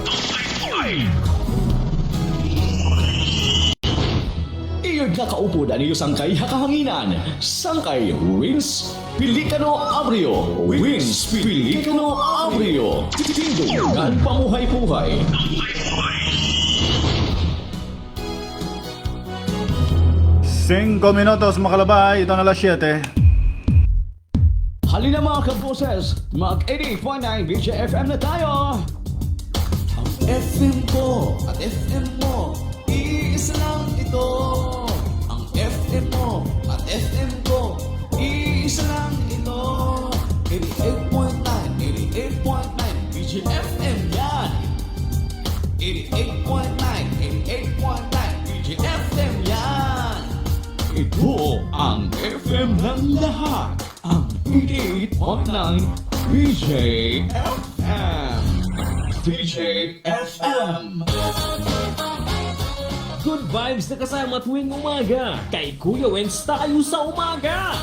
Iyo nakaupo an iyo sangkay ha kahanginan, sangkay Wins Pelicano Abrio. Wins Pelicano Abrio. Tindog ngan pamuhay-puhay. Singko minutos makalabay, ito na alas siyete. Halina, mga kaboses, mag eighty-eight point nine B J F M na tayo. Ang F M ko at F M mo, iisa lang ito. Ang F M mo at F M ko, iisa lang ito. Eighty-eight point nine, eighty-eight point nine B J F M yan. Eighty-eight point nine, eighty-eight point nine B J F M yan. Ito ang F M ng lahat. Ang eighty-eight point nine B J F M. B J F M. Good vibes na kasama tuwing umaga. Kay Kuya Wens tayo sa umaga.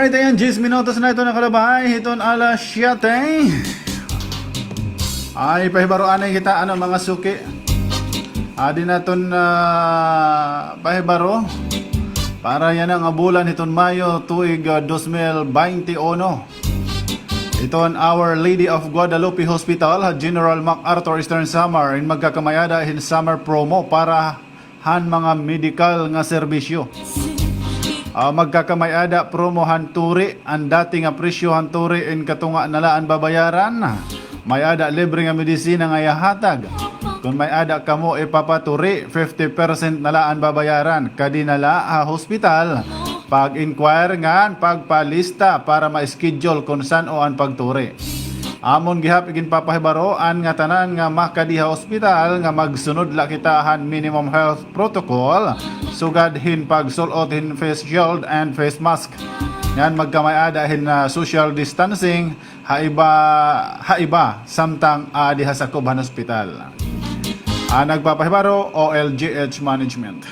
Ito yan, diyes minutos na ito nakalabay. Hiton alas siyete. Ay, pahibaro anay kita, ano, mga suki. Adi naton, ah, pahibaro. Para yana nga bulan hiton Mayo, tuig, ah, dos mil baynte uno. Iton Our Lady of Guadalupe Hospital, ha General MacArthur, Eastern Samar, in magkakamay-ada hin summer promo para han mga medikal nga serbisyo. Ah, magkakamay-ada promo han turi, an dati nga presyo han turi in katunga na la an babayaran. May-ada libre nga medisina nga ihahatag. Kon may-ada kamo ipapaturi, fifty percent na la an babayaran. Kadi na la ha hospital, pag-inquire ngan pagpalista para ma-schedule kon san-o an pagturi. Amon gihap iginpapahibaro an ngatanan nga makadi ha ospital nga magsunod la kita han minimum health protocol, sugad hin pagsul-ot hin face shield and face mask. Ngan magkamay-ada hin, ah, social distancing ha iba, ha iba samtang adi ha sakob han ospital. An nagpapahibaro, O L G H Management.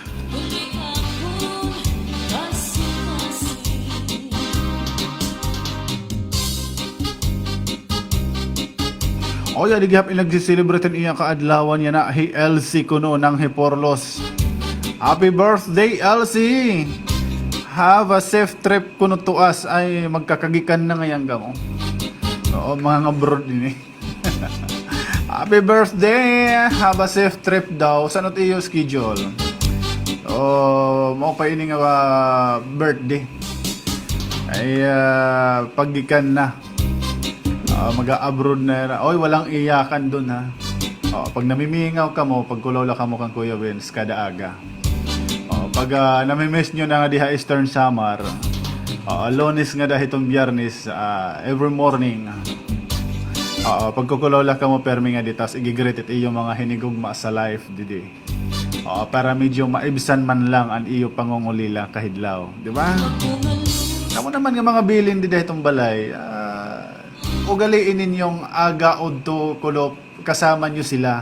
Oy, adi gihap in nagse-celebrate hin iya kaadlawan yana, hi Elsie kuno nang Hiporlos. Happy birthday, Elsie! Have a safe trip kuno to us. Ay, magkakagikan na ngay-an kamo. Oo, mga abroad ini. Happy birthday! Have a safe trip daw. San-o it iyo schedule? O, mao pa ini nga, ah, birthday. Ay, ah, paggikan na. Ah, mag-a-abroad na yana. Oy, walang iyakan dun, ha. O, pag namimingaw kamo, pagkulaw la kamo kan Kuya Vince kada aga. O, pag, ah, namimiss nyo na nga diha Eastern Samar, o, Lunes ngada hiton Biyernes, ah, every morning, o, pagkukulaw la kamo permi ngadi tas igi-greet it iyo mga hinigugma sa life didi. O, para medyo maibsan man lang an iyo pangungulila kahidlaw, di ba? Kamo naman nga mga bilin didi hiton balay, ah, ugaliin ninyong aga udto kulop kasama niyo sila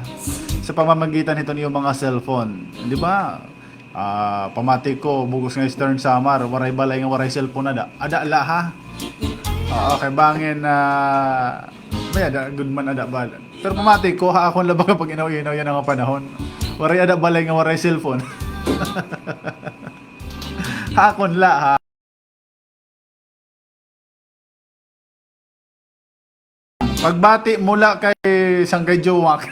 sa pamamagitan hiton iyo mga cellphone, di ba? Ah, pamati ko, bug-os nga Eastern Samar, waray balay nga waray cellphone ada. Ada la, ha? Oo, kay bangin, ah, may ada gud man ada bal-, pero pamati ko, ha akon la baga pag-inaw-inaw yana nga panahon. Waray ada balay nga waray cellphone. Ha akon la, ha. Pagbati mula kay Sangkay Jomak.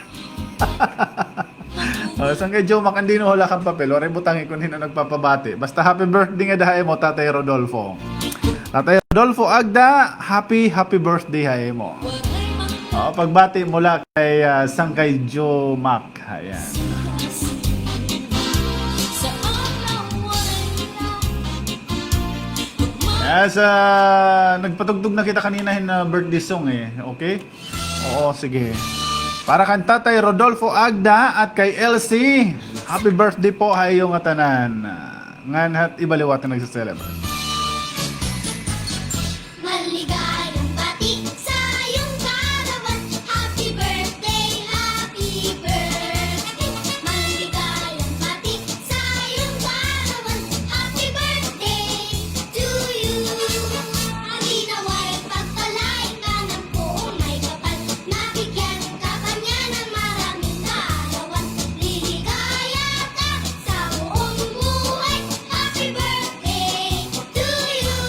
O, Sangkay Jomak, an dino, wala kan papel. Waray butangi kon hin-o nagpapabati. Basta happy birthday ngada ha imo, Tatay Rodolfo. Tatay Rodolfo Agda, happy, happy birthday ha imo. O, pagbati mula kay, ah, Sangkay Jomak. Ayan. Yes, ah, nagpatugtog na kita kanina hin, ah, birthday song, eh. Okay? Oo, sige. Para kan Tatay Rodolfo Agda at kay Elsie, happy birthday po ha iyo ngatanan. Ngan ha iba liwat nga nagse-celebrate. Maligayang bati sa iyong kaarawan. Happy birthday, happy birthday. Maligayang bati sa iyong kaarawan. Happy birthday to you. Nawa'y pagpalain ka ng buong may kapal. Mabigyan ka pa niya ng maraming kaarawan. Liligaya ka sa buong buhay. Happy birthday to you.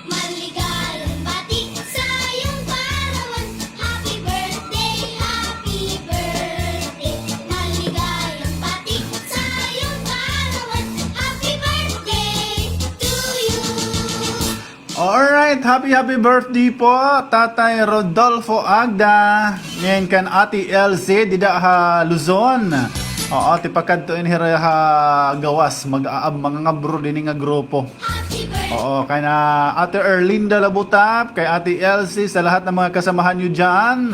Maligayang bati sa iyong kaarawan. Happy birthday, happy birthday. Maligayang bati sa iyong kaarawan. Happy birthday to you. Alright, happy, happy birthday po, Tatay Rodolfo Agda. Ngan kan Ate Elsie, dida ha Luzon. Oo, tipakadto ini hira ha gawas, mag-aab, mangangabro dinhi nga grupo. Oo, kan Ate Erlinda Labutap, kay Ate Elsie, sa lahat ng mga kasamahan niyo diyan.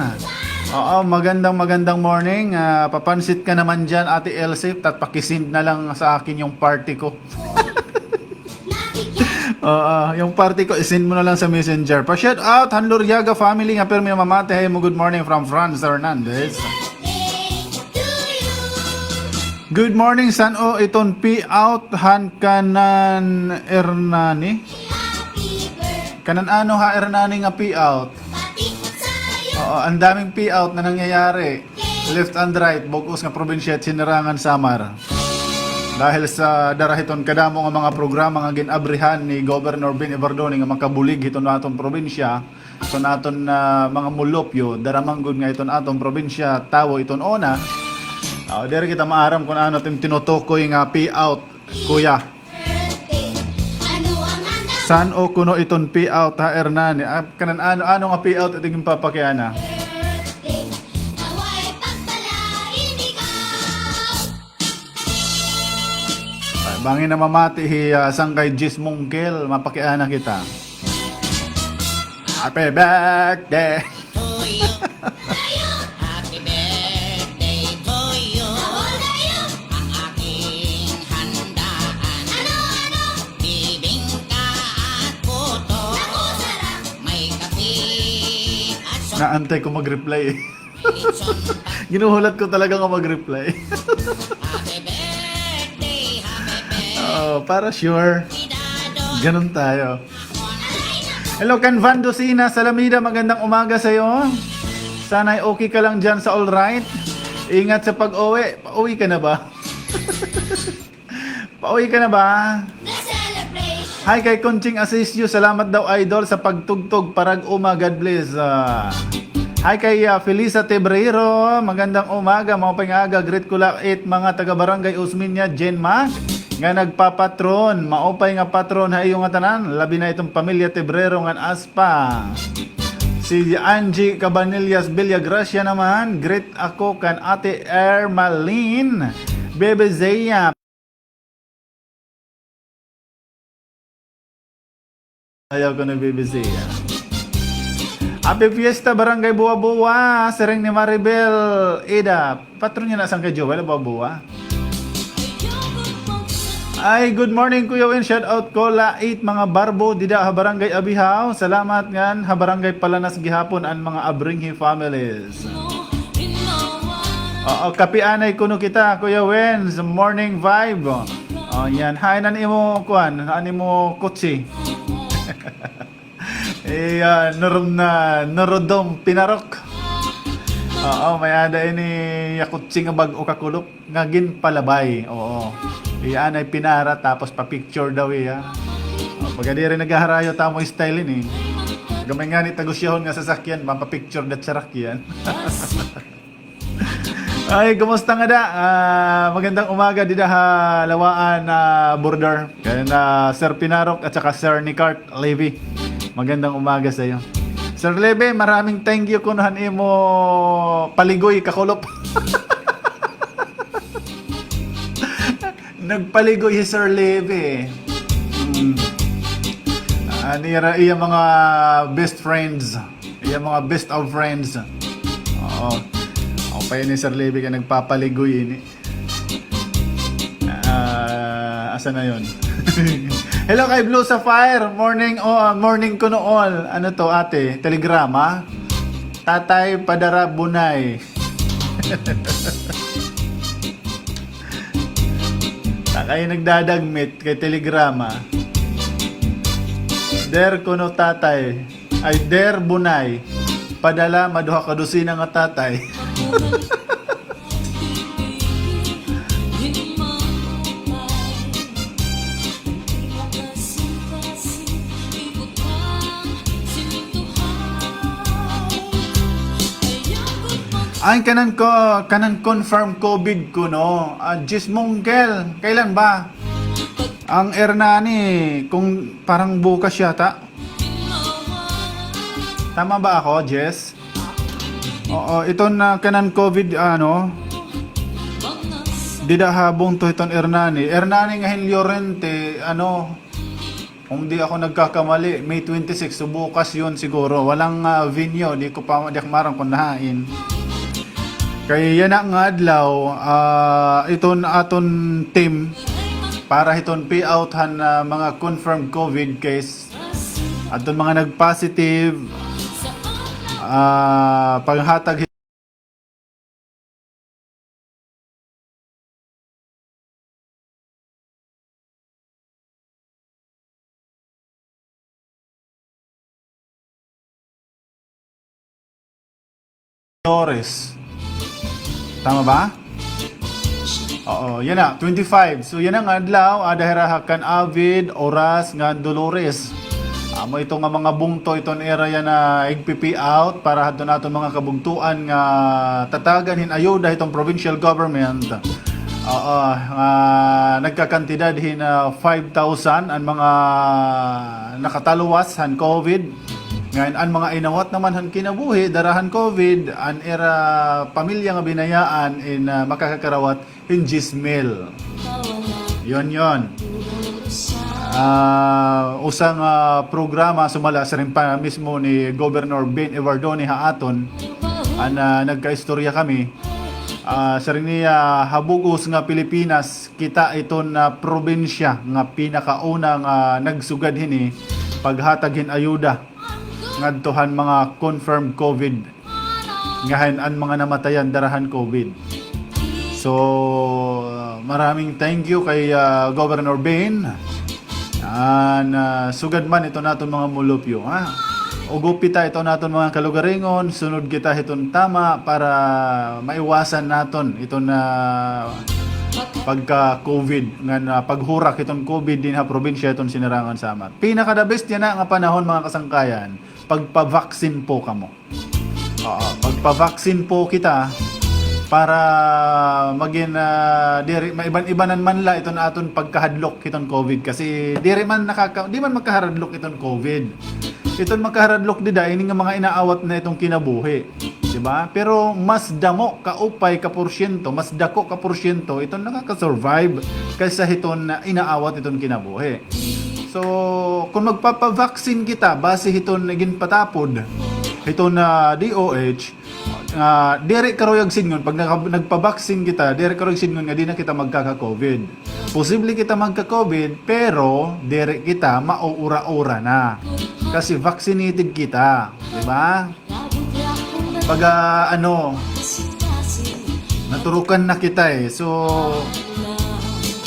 Oo, magandang, magandang morning. Ah, papansit ka naman diyan, Ate Elsie, tat pakisend na lang sa akin yung party ko. Oo, yung party ko, isend mo na lang sa messenger. Pa-shout out, han Loriaga family nga permi namamati ha imo. Good morning from Franz Hernandez. Good morning, san-o iton pi-out han kanan Hernani? Kanan ano ha, Hernani, nga payout? Oo, ang daming payout na nangyayari. Left and right, bug-os nga probinsya hit Sinirangan, Samar. Dahil sa dara hiton kadamo nga mga programa nga gin-abrihan ni Governor Ben Evardone nga makabulig hiton aton probinsya, hiton aton, ah, mga mulupyo, dara man gud nga hiton aton probinsya, tawo hiton una. Ah, diri kita maaram kon ano it im tinutukoy nga payout, kuya. San-o kuno iton payout ha, Hernani? Ah, kanan ano, ano nga payout it im papakiana? Ay, bangin na mamati hi, ah, Sangkay Jis Mungkil, mapakiana kita. Happy birthday! Naantay ko mag-reply eh. Ginuhulat ko talaga nga mag-reply. Oh, para sure. Ganun tayo. Hello, kan Van Dosina Salamida, magandang umaga sa'yo. Sana'y okay ka lang dyan sa all right. Ingat sa pag-uwi. Pauwi ka na ba? Pauwi ka na ba? Hi kay Conching Asisio, salamat daw, idol, sa pagtugtog. Parag-uma, God bless. Ah, hi kay, ah, Felisa Tebrero, magandang umaga, maupay nga aga, greet ko la it mga taga Barangay Osmeña, Jenma, nga nagpapatron, maupay nga patron ha iyo ngatanan, labi na iton pamilya Tebrero ngan aspa. Si Angie Cabanillas Villagracia naman, greet ako kan Ate Ermaline, Bebe Zea. Ayaw ko na, Bebe Zea. Happy Fiesta, Barangay Buwa-Buwa, siring ni Maribel Ida. Patron niya na Sangkay Joel, Buwa-Buwa. Ay, good morning, Kuya Win. Shout out ko la it mga barbo dida ha Barangay Abihaw. Salamat ngan ha Barangay Palanas gihapon an mga Abringhi families. Oo, kape anay kuno kita, Kuya Win, sa morning vibe. Oh, yan. Hain an imo, kuan, an imo kutsi. Iya, nurum na, nurudom pinarok. Oo, may-ada ini iya kutsi nga bag-o kakulop nga ginpalabay. Oo. Iya anay pinara tapos pa-picture daw iya. O, pagka diri naghaharayo, tamo style ini. Gamay ngani tagusyahon nga sasakyan, mapa-picture dat sarakyan. Ay, kumusta ngada? Ah, magandang umaga dida ha Lawaan, ah, border. Kan, ah, Sir Pinarok at saka Sir Nicart Levy. Magandang umaga sa iyo. Sir Levy, maraming thank you kuno han imo paligoy kakulop. Nagpaligoy hi Sir Levy eh. Mm. Ah, nira iya mga best friends. Iya mga best of friends. Oo. Ako pa ini, Sir Levy, kay nagpapaligoy ini. Ah, asa na yon? Hello kay Blue Sapphire. Morning, oh, ah, morning kuno all. Ano to, ate? Telegrama? Tatay, padara bunay. Ta kay nagdadagmit kay telegrama. Der kuno tatay. Ay, der bunay. Padala, maduha ka dosina nga tatay. Ay, kanan ko, kanan confirm COVID kuno. Ah, Jis Mungkel, kailan ba? Ang Hernani, kung parang bukas yata. Tama ba ako, Jess? Oo, iton na kanan COVID, ano, dida ha bungto hiton Hernani. Hernani nga hin Llorente, ano, kung di ako nagkakamali, May twenty-six, so bukas yun siguro. Walang, ah, venue, di ko pa, di ako marang kung nahain. Kay yana nga adlaw, ah, iton aton team para hiton payout han, ah, mga confirmed COVID case. Adton mga nag-positive, ah, paghatag Dolores. Tama ba? Oo, yana, twenty-five. So, yana nga adlaw, ada hira ha Can-avid, Oras, ngan Dolores. Amo ito nga mga bungto, iton ira yana igpi-pay out para hadton aton mga kabugtoan nga tatagan hin ayuda hiton provincial government. Oo, nga nagkakantidad hin, ah, five thousand an mga nakatalwas han COVID. Ngan an mga inawat naman han kinabuhi dara han COVID, an ira pamilya nga binayaan in, ah, makakakarawat hin diyes mil. Yon, yon. Ah, usa nga programa sumala siring pa mismo ni Governor Ben Evardone ha aton, an, ah, nagkaistorya kami. Ah, siring niya, ha bug-os nga Pilipinas, kita iton, ah, probinsya nga pinakauna nga nagsugad hini paghatag hin ayuda ngadto han mga confirmed COVID nga han an mga namatayan dara han COVID. So, maraming thank you kay, ah, Governor Ben. An, ah, sugad man iton aton mga mulupyo, ha? Ugop kita iton aton mga kalugaringon, sunod kita hiton tama para maiwasan naton iton, ah, pagka-COVID, ngan, ah, paghurak hiton COVID dinhi ha probinsya hiton Sinirangan Samar. Pinaka-the best yana nga panahon, mga kasangkayan, pagpa-vaccine po kamo. Oo, pagpa-vaccine po kita para magin, ah, diri, maiban-ibanan man la iton aton pagkahadlok hiton COVID. Kasi diri man nakaka-, di man magkahadlok iton COVID. Iton magkahadlok dida, ini nga mga inaawat na iton kinabuhi. Di ba? Pero mas damo ka upay ka porsyento, mas dako ka porsyento iton nakaka-survive kaysa hiton, ah, inaawat iton kinabuhi. So, kon magpapa-vaccine kita, base hiton ginpatapod hiton, ah, D O H, ah, diri karuyag sidngon, pag naka-, nagpa-vaccine kita, diri karuyag sidngon nga di na kita magkaka-COVID. Posible kita magka-COVID, pero diri kita mauura-ura na. Kasi vaccinated kita, di ba? Baga, ano, naturukan na kita, eh. So,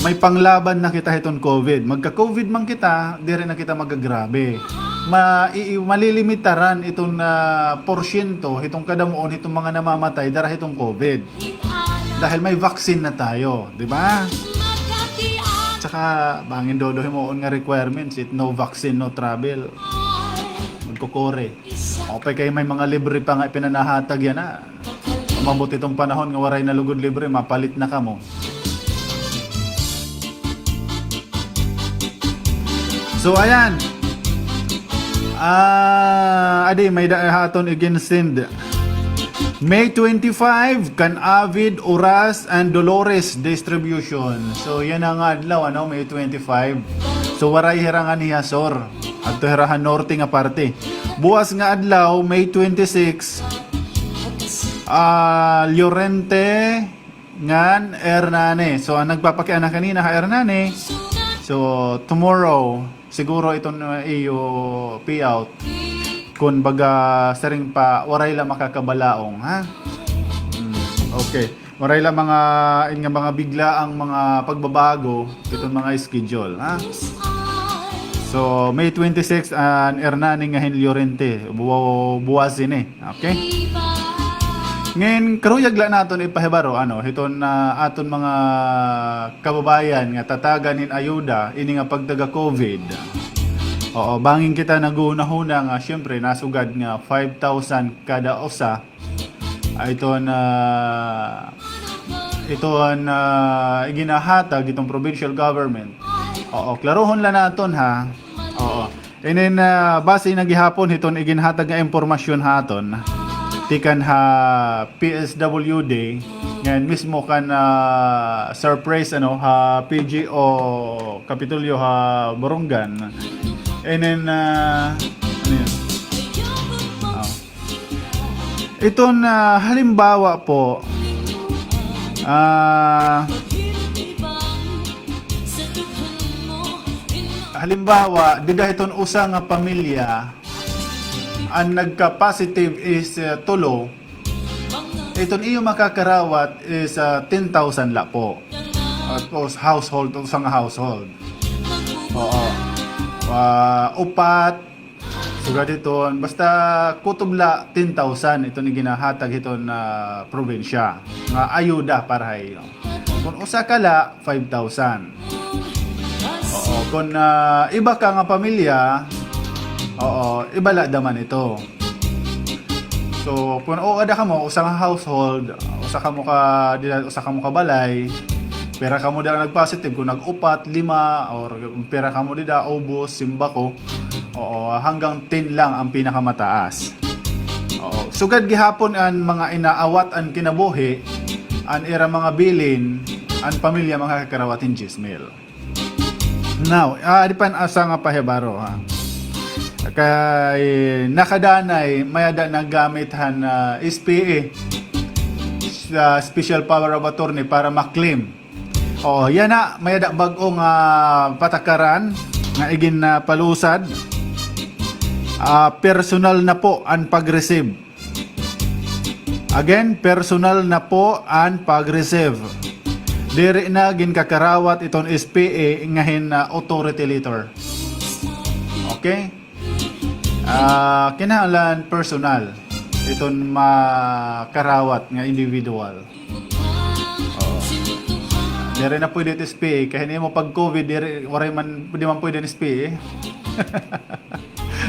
may panglaban na kita hiton COVID. Magka-COVID man kita, diri na kita magagrabe. Ma-, i-, i-, malilimitaran iton, ah, porsyento, hiton kadamuon, hiton mga namamatay dara hiton COVID. Dahil may vaccine na tayo, di ba? Tsaka, bangin dodo himuon nga requirements, it no vaccine, no travel. Magkukuri. Maupay kay may mga libre pa nga ipinanahatag yana. Umabot iton panahon nga waray na lugod libre, mapalit na kamo. So, ayan. Ah, adi, may da-, ha aton igin-send. May twenty-five, Can-avid, Oras, and Dolores distribution. So, yana nga adlaw, ano, May twenty-five. So, waray hira nganhi ha sur. Adto hira ha norte nga parte. Buwas nga adlaw, May twenty-six, ah, Llorente ngan Hernani. So, an nagpapakiana kanina ha Hernani. So, tomorrow, siguro iton, uh, iyo payout. Kon baga, siring pa, waray la makakabalaong, ha? Hmm, okay. Waray la mga, in nga mga biglaang mga pagbabago iton mga schedule, ha? So, May twenty-six, an Hernani ngan hin Llorente, bu-, buwas ini, okay? Ngan, karuyag la naton ipahibaro, ano, hiton, ah, aton mga kababayan nga tatagan hin ayuda, ini nga pagtaga-COVID. Oo, bangin kita naghunahuna nga, syempre, nasugad nga five thousand kada usa, ah, iton, ah, iton, ah, iginahatag iton provincial government. Oo, klarohon la naton, ha. Oo. Inin, ah, base na gihapon hiton iginhatag nga impormasyon ha aton tikan ha P S W D, ngan mismo kan, ah, surprise, ano, ha P G O Kapitolyo ha Borongan. Inin, ah, ano yun? Ah. Iton, ah, halimbawa po, ah, halimbawa, dida hiton usa nga pamilya, an nagka-positive is, ah, tulo, iton iyo makakarawat is, ah, ten thousand la po. Tapos household, usa nga household. Oo. Ah, upat, Sugad hiton, basta kutob la ten thousand iton iginahatag hiton, ah, probinsya nga ayuda para ha iyo. Kon usa ka la, five thousand. Oo, kon, ah, iba ka nga pamilya, oo, iba la daman ito. So, kon usa da kamo, usa nga household, usa kamo ka, dida, usa kamo ka balay, pira kamo dida nag-positive, kon nag-upat, lima, or pira kamo dida, ubos, simbako, oo, hanggang ten lang an pinakamataas. Oo. Sugad gihapon an mga inaawat an kinabuhi, an ira mga bilin, an pamilya makakarawat hin diyes mil. Now, ah, adi pa an usa nga pahibaro, ha. Kay nakadanay, may-ada naggamit han, ah, S P A, sa special power of attorney para ma-claim. Oo, yana, may-ada bag-o nga patakaran nga igin, ah, palusad. Ah, personal na po an pag-receive. Again, personal na po an pag-receive. Diri na ginkakarawat iton S P A nga hin, ah, authority letter. Okay? Ah, kinahanglan personal iton makarawat nga individual. Oo. Diri na pwede it S P A, kay hin imo pag-COVID, diri, waray man, di man pwede an S P A.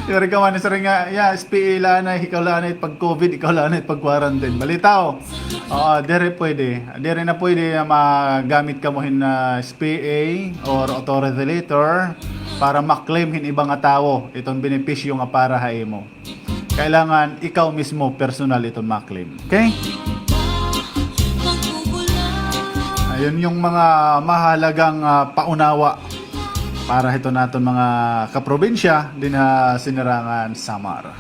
Diri ka man, siring nga, ya, S P A la anay, ikaw la anay pag-COVID, ikaw la anay pag-quarantine. Balitaw. Oo, diri pwede. Diri na pwede nga magamit kamo hin, ah, S P A or authority letter para ma-claim hin iba nga tawo iton benepisyo nga para ha imo. Kailangan ikaw mismo personal iton ma-claim. Okay? Ayun yung mga mahalagang, ah, paunawa para hiton aton mga kaprobinsya dinhi ha Sinirangan, Samar.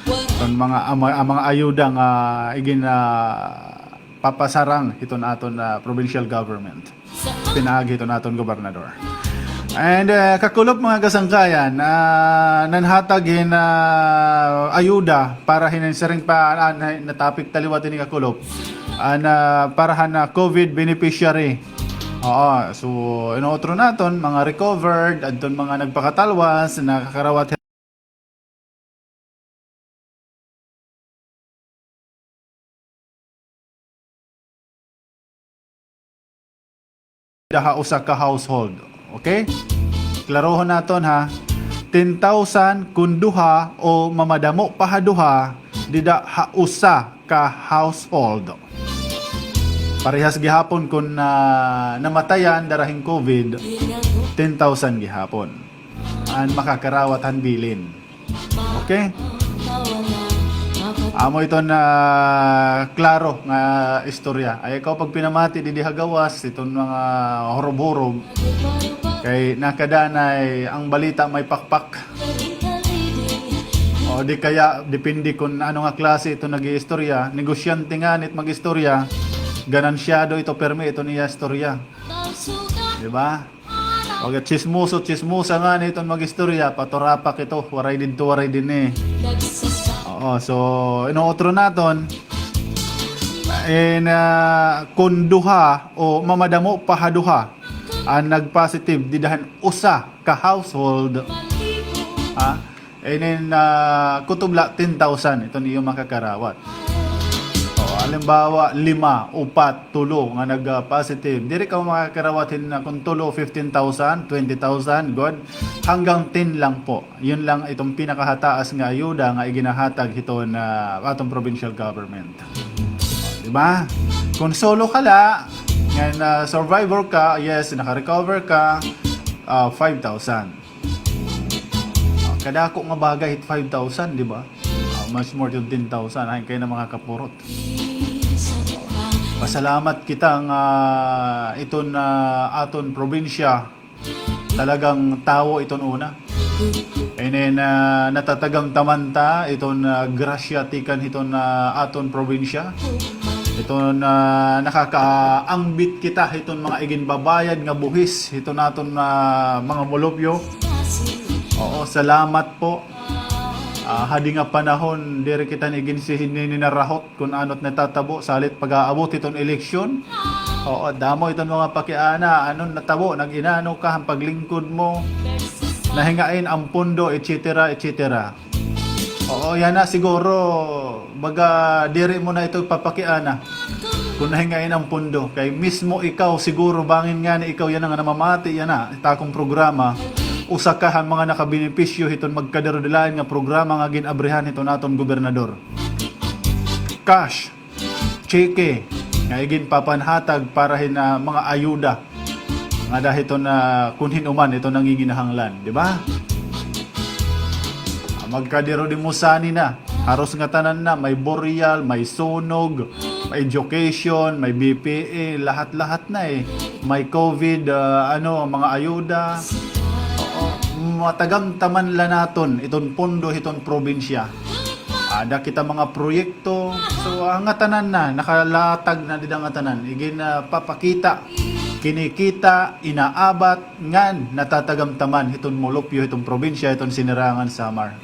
Iton mga ama-, ang mga ayuda nga igin, ah, papasarang hiton aton, ah, provincial government. Pinaagi hiton aton gobernador. And, ah, kakulop, mga kasangkayan, ah, nanhatag hin, ah, ayuda para hin siring pa, ah, na, na topic ta liwat ini, kakulop. An, ah, para han, ah, COVID beneficiary. Oo, so, inuutro naton, mga recovered, adton mga nagpakatalwas, nakakarawat ha usa ka household. Okay? Klarohon naton, ha. Ten thousand kon duha o mamadamo pa ha duha, dida ha usa ka household. Parehas gihapon kon, ah, namatayan dara hin COVID, ten thousand gihapon an makakarawat han bilin. Okay? Amo iton, ah, klaro nga istorya. Ayaw ikaw pagpinamati didi ha gawas, iton mga hurob-hurob. Kay nakadanay, ang balita may pakpak. O di kaya, depende kon ano nga klase iton nag-iistorya. Negosyante ngani it mag-istorya. Ganansyado ito pirmi iton iya istorya. Di ba? Pag tsismoso, tsismosa ngani iton mag-istorya, paturapak ito, waray didto, waray dinhi. Oo, so, inuutro naton, in, ah, kon duha o mamadamo pa ha duha an nag-positive dida han usa ka household, ha? And then, ah, kutob la ten thousand iton iyo makakarawat. O, halimbawa, lima, upat, tulo nga nag, ah, positive. Diri ka makakarawat hin, ah, kon tulo, fifteen thousand, twenty thousand, good. Hanggang ten lang po. Yun lang iton pinakahataas nga ayuda nga iginahatag hiton, ah, aton provincial government. Di ba? Kon solo ka la, ngan, ah, survivor ka, yes, naka-recover ka, ah, five thousand. Ah, kadako nga bagay it five thousand, di ba? Ah, much more than ten thousand. Ay, kay na mga kapurot. Pasalamat kita nga iton, ah, aton probinsya, talagang tawo iton una. And then, ah, natatagamtaman ta iton, ah, grasya tikang hiton, ah, aton probinsya. Iton, ah, nakakaangbit kita hiton mga iginbabayad nga buhis hiton aton, ah, mga molupyo. Oo, salamat po. Ah, hadi nga panahon, diri kita ni ginsihin ni narahot kon ano it natatabo, salit pag-aabot hiton eleksyon. Oo, damo iton mga pakiana, ano natabo, nag-inano ka, an paglingkod mo, nahingain an pondo, et cetera, et cetera. Oo, yana siguro, baga diri mo na ito papakiana kon nahingain an pondo. Kay mismo ikaw siguro, bangin ngani ikaw yana nga namamati yana hit akon programa, usa ka han mga nakabenepisyo hiton magkadirudilain nga programa nga gin-abrihan hiton aton gobernador. Cash, tseke nga iginpapanhatag para hin, ah, mga ayuda ngada hiton, ah, kon hin-o man hiton nanginginahanglan, di ba? Ah, magkadirudimosani na. Haros ngatanan na, may burial, may sunog, may education, may B P A, lahat-lahat na, eh. May COVID, ah, ano, mga ayuda. Oo, matagamtaman la naton iton pondo hiton probinsya. Ada kita mga proyekto. So, ah, ngatanan na, nakalatag na dida ngatanan. Igin, ah, papakita, kinikita, inaabat, ngan natatagamtaman hiton molupyo hiton probinsya hiton Sinirangan Samar.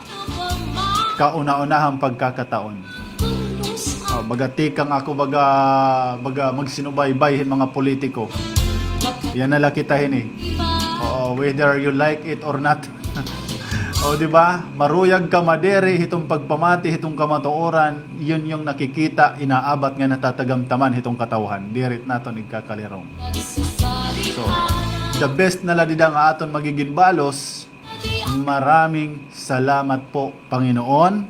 Kauna-unahan pagkakataon. Oh, baga tikang ako, baga, baga magsinubaybay hin mga politiko. Yana la kita hini. Oo, whether you like it or not. O, di ba? Maruyag ka madiri hiton pagpamati hiton kamatuoran, yun yung nakikita, inaabat nga natatagamtaman hiton katawhan. Diri naton igkakalirong. So, the best na la dida nga aton magigin balos. Maraming salamat po, Panginoon,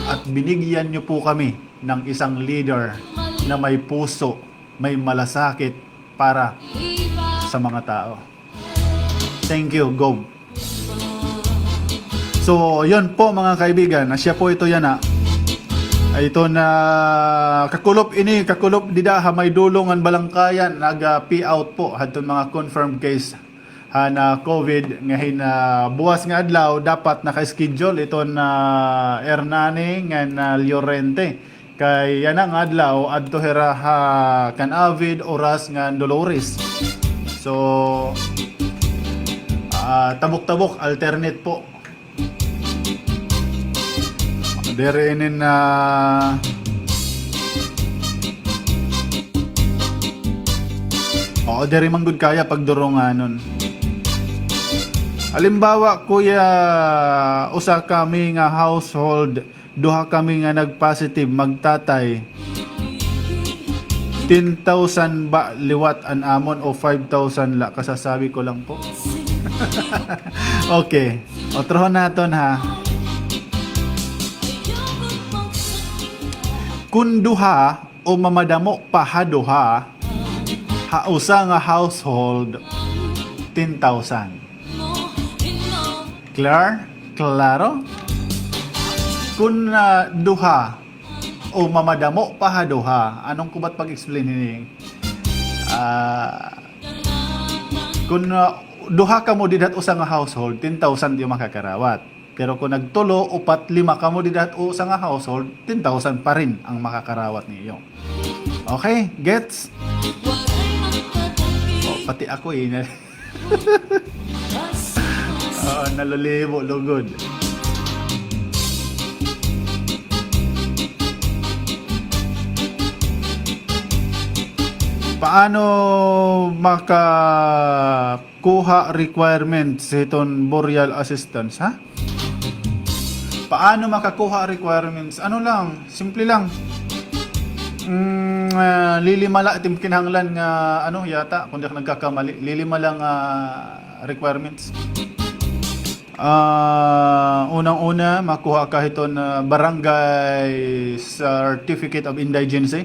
at binigyan niyo po kami ng isang leader na may puso, may malasakit para sa mga tao. Thank you, Gob. So, yun po, mga kaibigan, asya po ito yana. Ay, ito na, kakulop ini, kakulop dida ha may dulo ngan Balangkayan, naga-pay out po hadton mga confirmed case han, ah, COVID nga hin, ah, buwas nga adlaw dapat naka-schedule iton, ah, Hernani ngan, ah, Llorente. Kay yana nga adlaw adto hira ha Canavid, Oras ngan Dolores. So, ah, tabok-tabok, alternate po. Diri inin, ah, oo, diri man gud kaya pagdurunganon. Halimbawa, kuya, usa kami nga household, duha kami nga nag-positive, magtatay. Ten thousand ba liwat an amon o five thousand la? Kasasabi ko lang po. Okay. Otrohon naton, ha. Kun duha o mamadamo pa ha duha, ha usa nga household, ten thousand. Clear? Klaro? Kun, ah, duha o mamadamo pa ha duha, anong kubat pag-explain hini? Ah, kun, ah, duha kamo dida ha usa nga household, ten thousand iyo makakarawat. Pero kun nagtulo, upat, lima kamo dida ha usa nga household, ten thousand pa rin ang makakarawat niyo. Okay, gets? Oh, pati ako, eh. Oo, nalulimo lugod. Paano makakuha requirements hiton burial assistance, ha? Paano makakuha requirements? Ano lang, simple lang. Mm, ah, lilima la it im kinahanglan nga, ano, yata, kun di ako nagkakamali, lilima la nga, ah, requirements. Ah, unang-una, makuha ka hiton, ah, barangay certificate of indigency.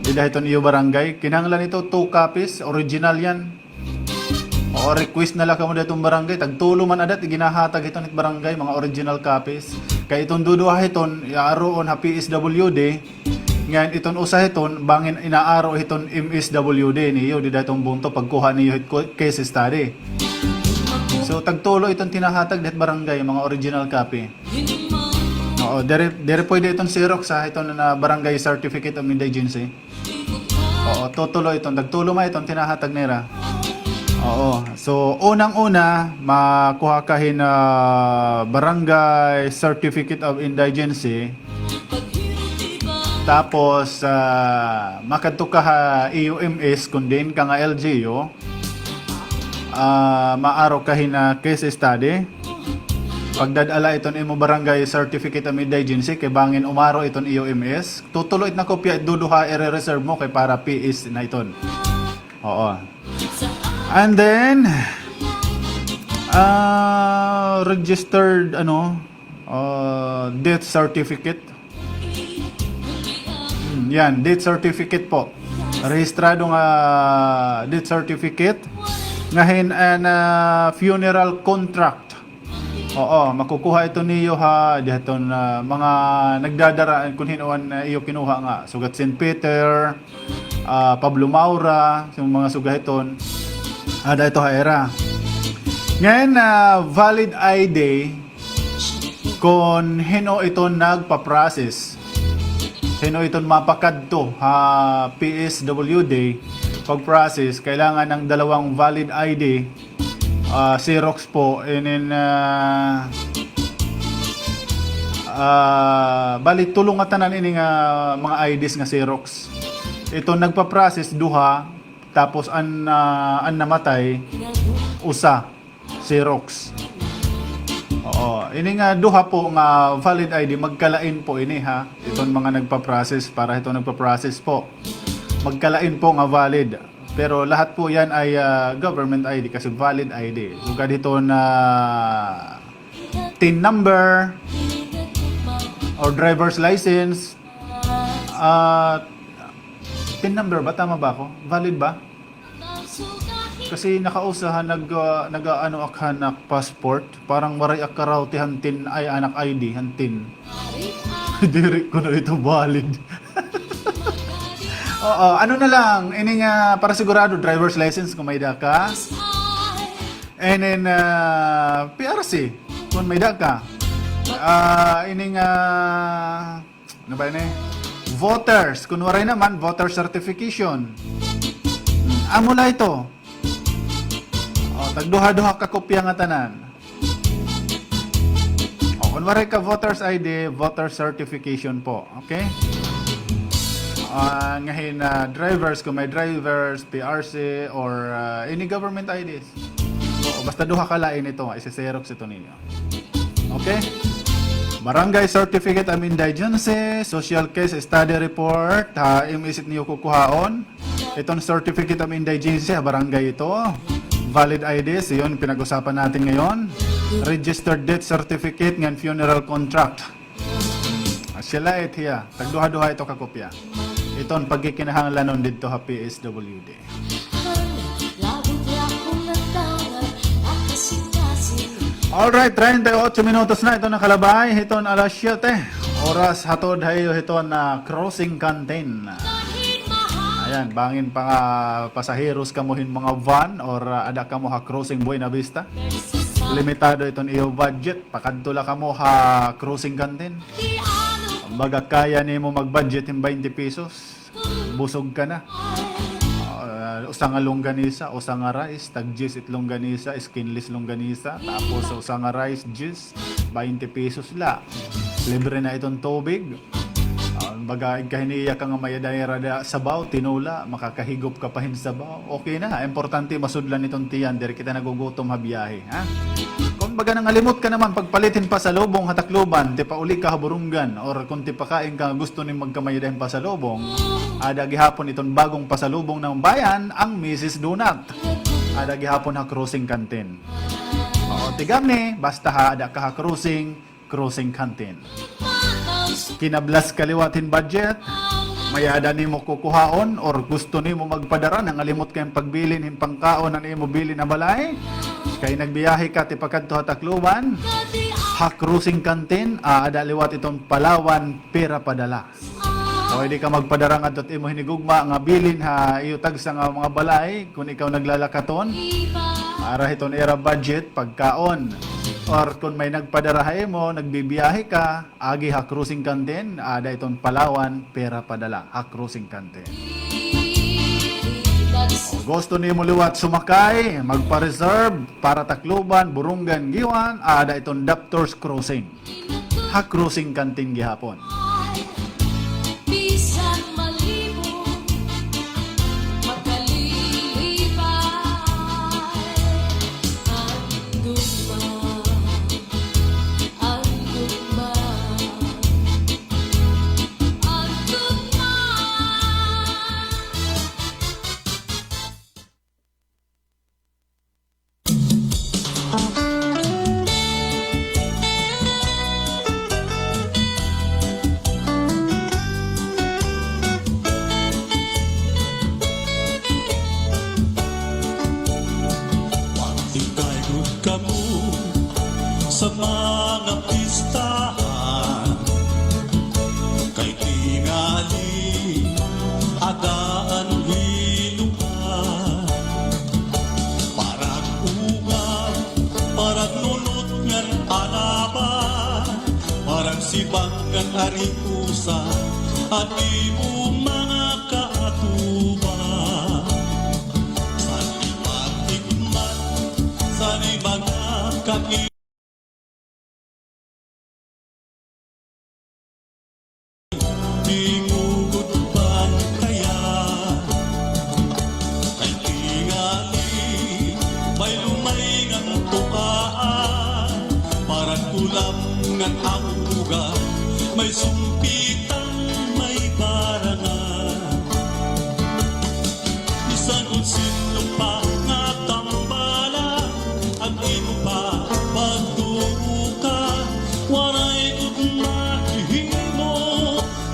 Dida hiton iyo barangay. Kinahanglan ito two copies, original yan. O, request na la kamo dida hiton barangay. Tagtulo man ada it iginahatag hiton it barangay, mga original copies. Kay iton duduha hiton, iaaroon ha P S W D. Ngan iton usa hiton, bangin inaaro hiton M S W D niyo, dida hiton bungto, pagkuha niyo hit ko-, case study. So, tagtulo iton tinahatag dida hit barangay, mga original copy. Oo, diri, diri pwede iton Xerox, ha, iton na barangay certificate of indigency. Oo, tutulo iton. Tagtulo man iton tinahatag nira. Oo. So, unang-una, makuha ka hin, ah, barangay certificate of indigency. Tapos, ah, makadto ka ha E U M S, kun diin ka nga L G U. Ah, maaro ka hin, ah, case study. Pagdad-a la iton imo barangay certificate of indigency, kay bangin umaro iton iyo M S. Tutulo it na kopya, duduha ire-reserve mo kay para P S na iton. Oo. And then, ah, registered, ano, ah, death certificate. Hmm, yan, death certificate po. Rehistrado nga death certificate. Ngahin an, ah, funeral contract. Oo, makukuha ito niyo ha, dihaton, ah, mga nagdadara kun hin-o an, ah, iyo kinuha nga. Sugat Saint Peter, ah, Pablo Maurer, yung mga sugahiton. Ada ito ha ira. Ngayon, ah, valid I D, kun hin-o ito nagpa-process. Hin-o iton mapakadto ha P S W D, pag-process, kailangan ng dalawang valid I D, ah, Xerox po, and then, ah, ah, bali, tulo nga tanan ini nga mga I Ds nga Xerox. Ito nagpa-process, duha, tapos an, ah, an namatay, usa. Xerox. Oo. Ini nga duha po nga valid I D, magkalain po ini, ha. Iton mga nagpa-process, para iton nagpa-process po. Magkalain po nga valid. Pero lahat po yan ay, ah, government I D kasi valid I D. Sugad hiton TIN number or driver's license. Ah, TIN number ba? Tama ba ako? Valid ba? Kasi nakausa ha, nag, ah, nag-aano ak han ak passport, parang waray ak karaw ti han TIN, ay, an ak I D, han TIN. Diri kuno ito valid. Oo, ano na lang, ini nga para sigurado, driver's license kung may-ada ka. And then, ah, P R C, kung may-ada ka. Ah, ini nga Ano ba ini? Voters. Kun waray naman, voter certification. Hmm, amo la ito. O, tagduha-duha ka kopya nga tanan. O, kun waray ka voter's I D, voter certification po. Okay? Ah, ngahin, ah, drivers, kung may drivers, P R C, or, ah, any government I Ds. O, basta duha ka lain ito, isi-xerox ito ninyo. Okay? Barangay Certificate of Indigency, Social Case Study Report, ha, M S it niyo kukuhaon. Iton Certificate of Indigency, ha, barangay ito. Valid I Ds, iyon, pinag-usapan natin ngayon. Registered death certificate, ngan funeral contract. Ah, sila it hiya. Tagduha-duha ito ka kopya. Iton pagkikinahanglanon didto ha P S W D. Alright, treinta y ocho minutos na ito nakalabay hiton alas siyete. Oras hatod ha iyo hiton, ah, Crossing Canteen. Ayan, bangin pa nga pasaheros kamo hin mga van or, ah, ada kamo ha Crossing Buena Vista. Limitado iton iyo budget, pakadto la kamo ha Crossing Canteen. Kumbaga, kaya nimo mag-budget hin baynte pesos. Busog ka na. Ah, usa nga longganisa, usa nga rice, tag diyes it longganisa, skinless longganisa, tapos usa nga rice, diyes, baynte pesos la. Libre na iton tubig. Ah, baga, igkahiniya ka nga may-ada hira da sabaw, tinola, makakahigop ka pa hin sabaw. Okay na, importante masudlan iton tiyan, diri kita nagugutom ha biyahe, ha? Kumbaga, nangalimot ka naman pagpalit hin pasalubong ha Tacloban, tipauli ka ha Borongan, or kun tipakain ka nga gusto nimo magkamay-ada hin pasalubong, ada gihapon iton bagong pasalubong ng bayan, ang Misis Donut. Ada gihapon ha Crossing Canteen. Oo, tigam ni, basta ha, ada ka ha Crossing, Crossing Canteen. Kinablas ka liwat hin budget, may-ada nimo kukuhaon, or gusto nimo magpadara, nangalimot ka hin pagbilin hin pangkaon han imo bilin ha balay. Kay nagbiyahe ka tipakadto ha Tacloban, ha Crossing Canteen, ah, ada liwat iton Palawan Pera Padala. Pwede ka magpadara ngadto ha imo hinigugma nga bilin ha iyo tagsa nga mga balay, kun ikaw naglalakaton. Para hiton ira budget, pagkaon. Or kun may nagpadara ha imo, nagbibiyahe ka, agi ha Crossing Canteen, ada iton Palawan Pera Padala, ha Crossing Canteen. O gusto nimo liwat sumakay, magpa-reserve, para Tacloban, Borongan, Guiuan, ada iton Doctors Crossing. Ha Crossing Canteen gihapon. Mga pistahan, kay tingali, adaan hiluhan. Parag uga, parag nunot ngan alaba, parag sibak ngan ariusa, an imo mga kaatuba. San imatikmat, san mga kai- Di mo gud bantayan, kay tingali may lumay ngan tukaan, parag kulam ngan awgan, may sumpitan, may barangan. Bisan kon sin-o pa nga tambalan, an imo pa pagtuokan, waray gud mahihimo,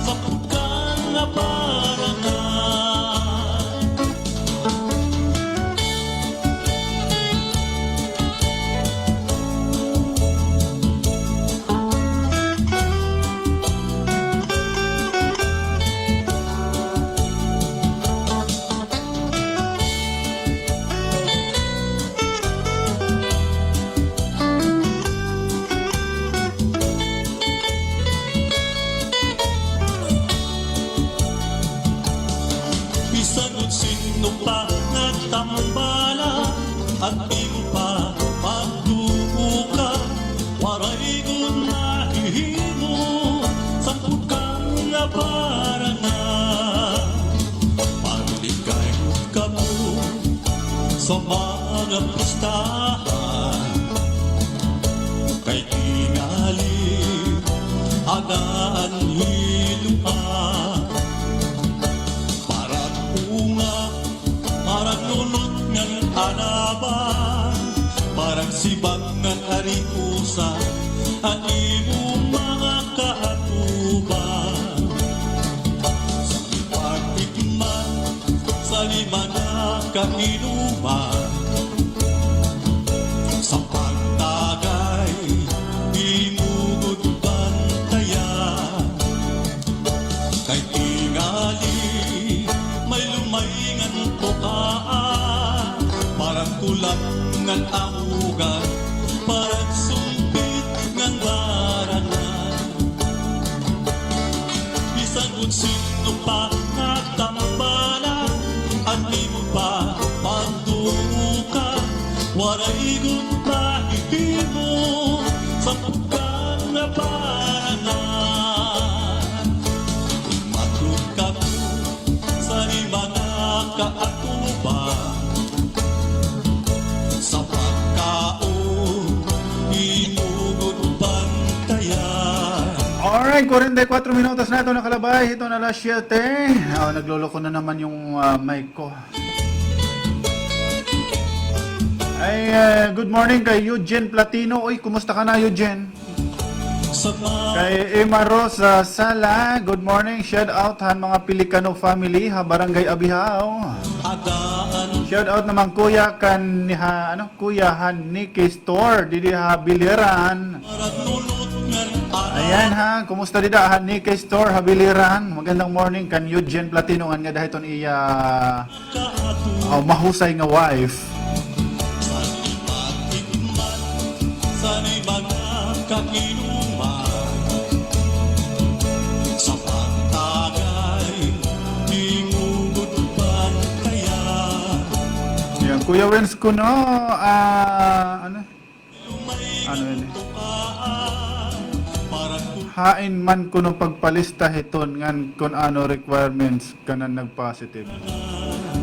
sampot ka nga barangan. Bisan kon sin-o pa nga tambalan, an imo pa pagtuokan, waray gud mahihimo, sampot ka nga barangan. Magligay kamo sa mga pistahan, kay tingali, adaan hiluhan. Parag uga, parag nunot ngan alaba, parag sibak ngan ariusa, an imo mga kaatuban. Sa pagtikman, sa lima nga kainuman, sa pagtagay, di mo gud bantayan. Kay tingali, may lumay ngan tukaan, parag kulam ngan awgan, parag sumpit ngan barangan. Bisan kon sin-o pa nga tambalan, an imo pa pagtuokan, waray gud mahihimo, sampot ka nga barangan. Matod kamo sa lima nga kaatuban, sa pagkaon, imo gud bantayan. Alright, kwarenta y kuwatro minutos na ito nakalabay. Ito na alas siyete. Oh, nagloloko na naman yung, ah, mic ko. Ay, ah, good morning kay Eugene Platino. Uy, kumusta ka na, Eugene? Kay Emma Rosa Sala, good morning. Shout out han mga Pelicano family ha Barangay Abihao. Shout out naman kuya kan ha, ano, kuya han Nikki Store didi ha Biliran. Ayan ha, kumusta dida han Nikki Store ha Biliran? Magandang morning kan Eugene Platino ngan ngada hiton iya, oh, mahusay nga wife. Yan, Kuya Wens kuno, ah, ano? Ano ini? Hain man kuno pagpalista hiton ngan kun ano requirements kanan nag-positive?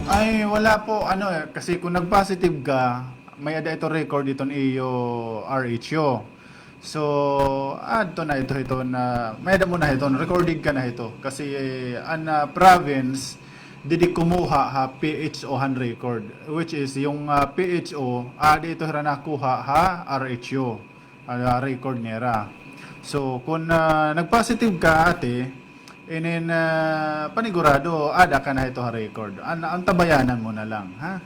Ay, wala po, ano, eh, kasi kung nag-positive ka, may-ada ito record hiton iyo R H O. So, adto na ito, ito na, may-ada mo na hiton, recorded ka na hito. Kasi, eh, an, ah, province, didi kumuha ha P H O han record, which is yung, ah, P H O, ah, dito hira nakuha ha R H O, ah, record nira. So, kung, ah, nag-positive ka, ate, inin, ah, panigurado, ada ka na ito ha record. An, antabayanan mo na lang, ha?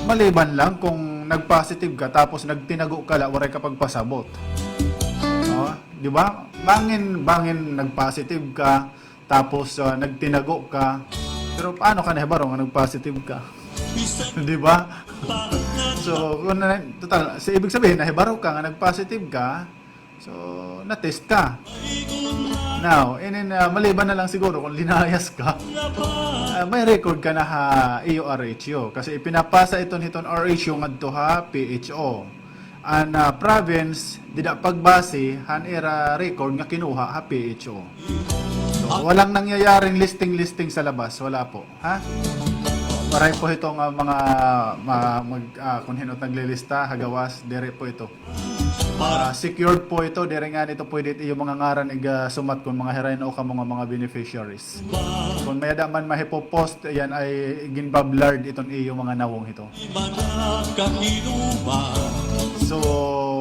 Maliban lang kung nag-positive ka, tapos nagtinago ka la, waray ka pagpasabot. Di ba? Bangin, bangin nag-positive ka, tapos, ah, nagtinago ka. Pero paano ka nahibaro nga nag-positive ka? Di ba? So, kung na, total, sa ibig sabihin, nahibaro ka nga nag-positive ka, so, na-test ka. Now, inin, ah, maliban na lang siguro kung linayas ka, ah, may record ka na ha iyo R H U. Kasi ipinapasa iton hiton R H U ngadto ha P H O. An, ah, province, dida pagbase han ira record nga kinuha ha P H O. So, walang nangyayaring listing-listing sa labas. Wala po. Ha? Waray po hito nga mga, ma-, mag-, ah, kun hin-o it naglilista, ha gawas, diri po ito. Ah, secured po ito, diri ngani ito pwede it iyo mga ngaran igasumat kon mga hirain-o kamo nga mga beneficiaries. Kon may-ada man mahipo-post, iyan ay ginba-blurred iton iyo mga nawong hito. So,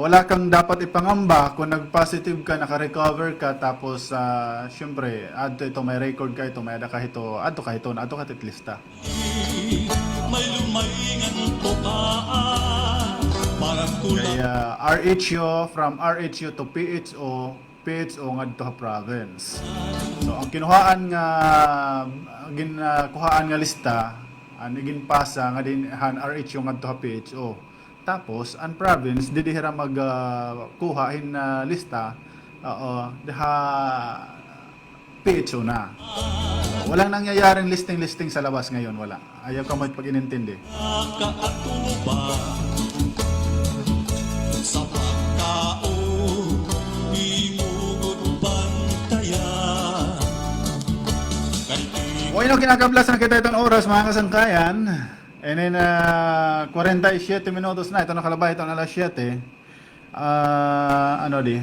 wala kang dapat ipangamba kon nag-positive ka, naka-recover ka, tapos, ah, siyempre, adto ito, may record ka ito, may-ada ka hito, adto ka hito, adto ka hit lista. Kaya R H U, from R H U to P H O, P H O ngadto ha province. So, an kinuhaan nga, gin-, ah, kuhaan nga lista, an iginpasa nga dinhi han R H U ngadto ha P H O. Tapos, an province, didi hira mag, ah, kuha hin, ah, lista, oo, diha P H O na. Walang nangyayaring listing-listing sa labas ngayon, wala. Ayaw kamo pag-inintindi. Bueno, kinakablas na kita iton oras, mga kasangkayan. Inin, ah, kwarenta y siyete minutos na. Ito nakalabay, ito na alas siyete. Ah, ano di?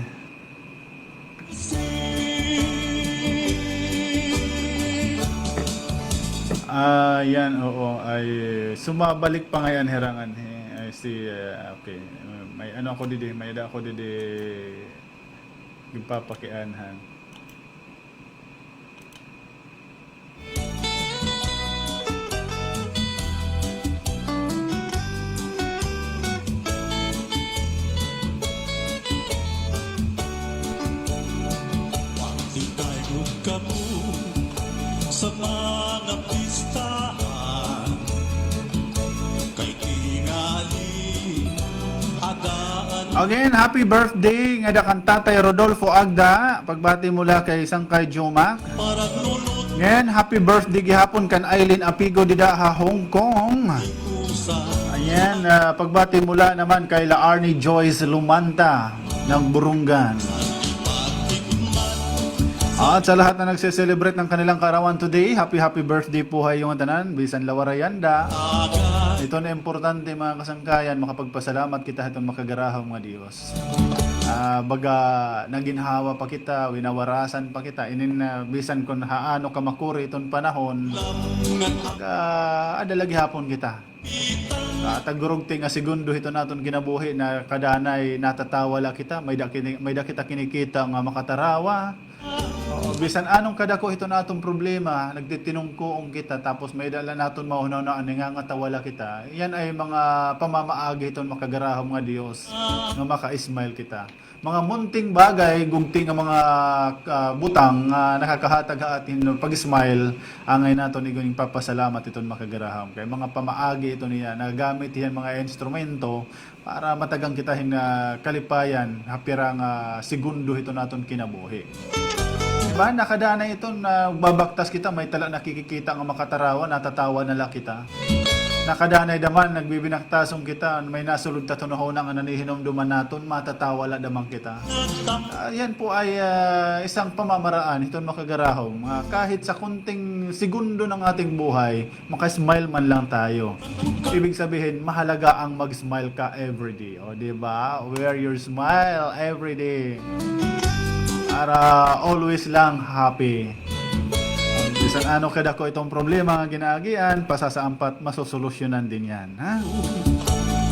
Ah, yan, oo, ay sumabalik pa ngay-an hira nganhi. Ay, si, ah, okay. May ano ako didi, may-ada ako didi ginpapakianhan. Again, happy birthday ngada kan Tatay Rodolfo Agda. Pagbati mula kay Sangkay Juma. Ngan, happy birthday gihapon kan Aileen Apigo dida ha Hong Kong. Ayan, ah, pagbati mula naman kay La Arnie Joyce Lumanta ng Burungan. At sa lahat na nagse-celebrate ng kanilang kaarawan today, happy, happy birthday po ha iyo ngatanan, bisan la waray anda. Ito na importante, mga kasangkayan, makapagpasalamat kita hiton makagarahom nga Dios. Ah, baga, naginhawa pa kita, winawarasan pa kita. Inin, ah, bisan kon haano ka makuri iton panahon, baga, ada la gihapon kita. Ah, tagurugti nga segundo hiton aton kinabuhi, nakadanay natatawa la kita, may-ada kini-, may-ada kita kinikita nga makatarawa. Oo, bisan anong kadako hiton aton problema, nagtitinungkuong kita, tapos may-ada la naton mahunahunaan, nangangatawa la kita. Yan ay mga pamamaagi hiton makagarahom nga Dios, nga maka-smile kita. Mga munting bagay, gugti nga mga, ah, butang nga nakakahatag ha aton pag-smile, angay naton iton ipapasalamat hiton makagarahom. Kay mga pamaagi ito niya, nagamit hiya hin mga instrumento, para matagan kita hin, ah, kalipayan, ha pira nga segundo hiton aton kinabuhi. Di ba? Nakadanay iton, ah, babaktas kita, may-ada la nakikikita nga makatarawa, natatawa na la kita. Nakadanay da man, nagbibinaktason kita, may nasulod ta ha hunahuna nga nanihinumduman naton, matatawa la da man kita. Ah, yan po ay, ah, isang pamamaraan hiton makagarahom, nga kahit sa konting segundo ng ating buhay, maka-smile man lang tayo. Ibig sabihin, mahalaga ang mag-smile ka everyday. O, di ba? Wear your smile everyday. Para always lang happy. Bisan ano kadako iton problema nga ginaagian, pasasaampat, masosolusyonan din yan, ha?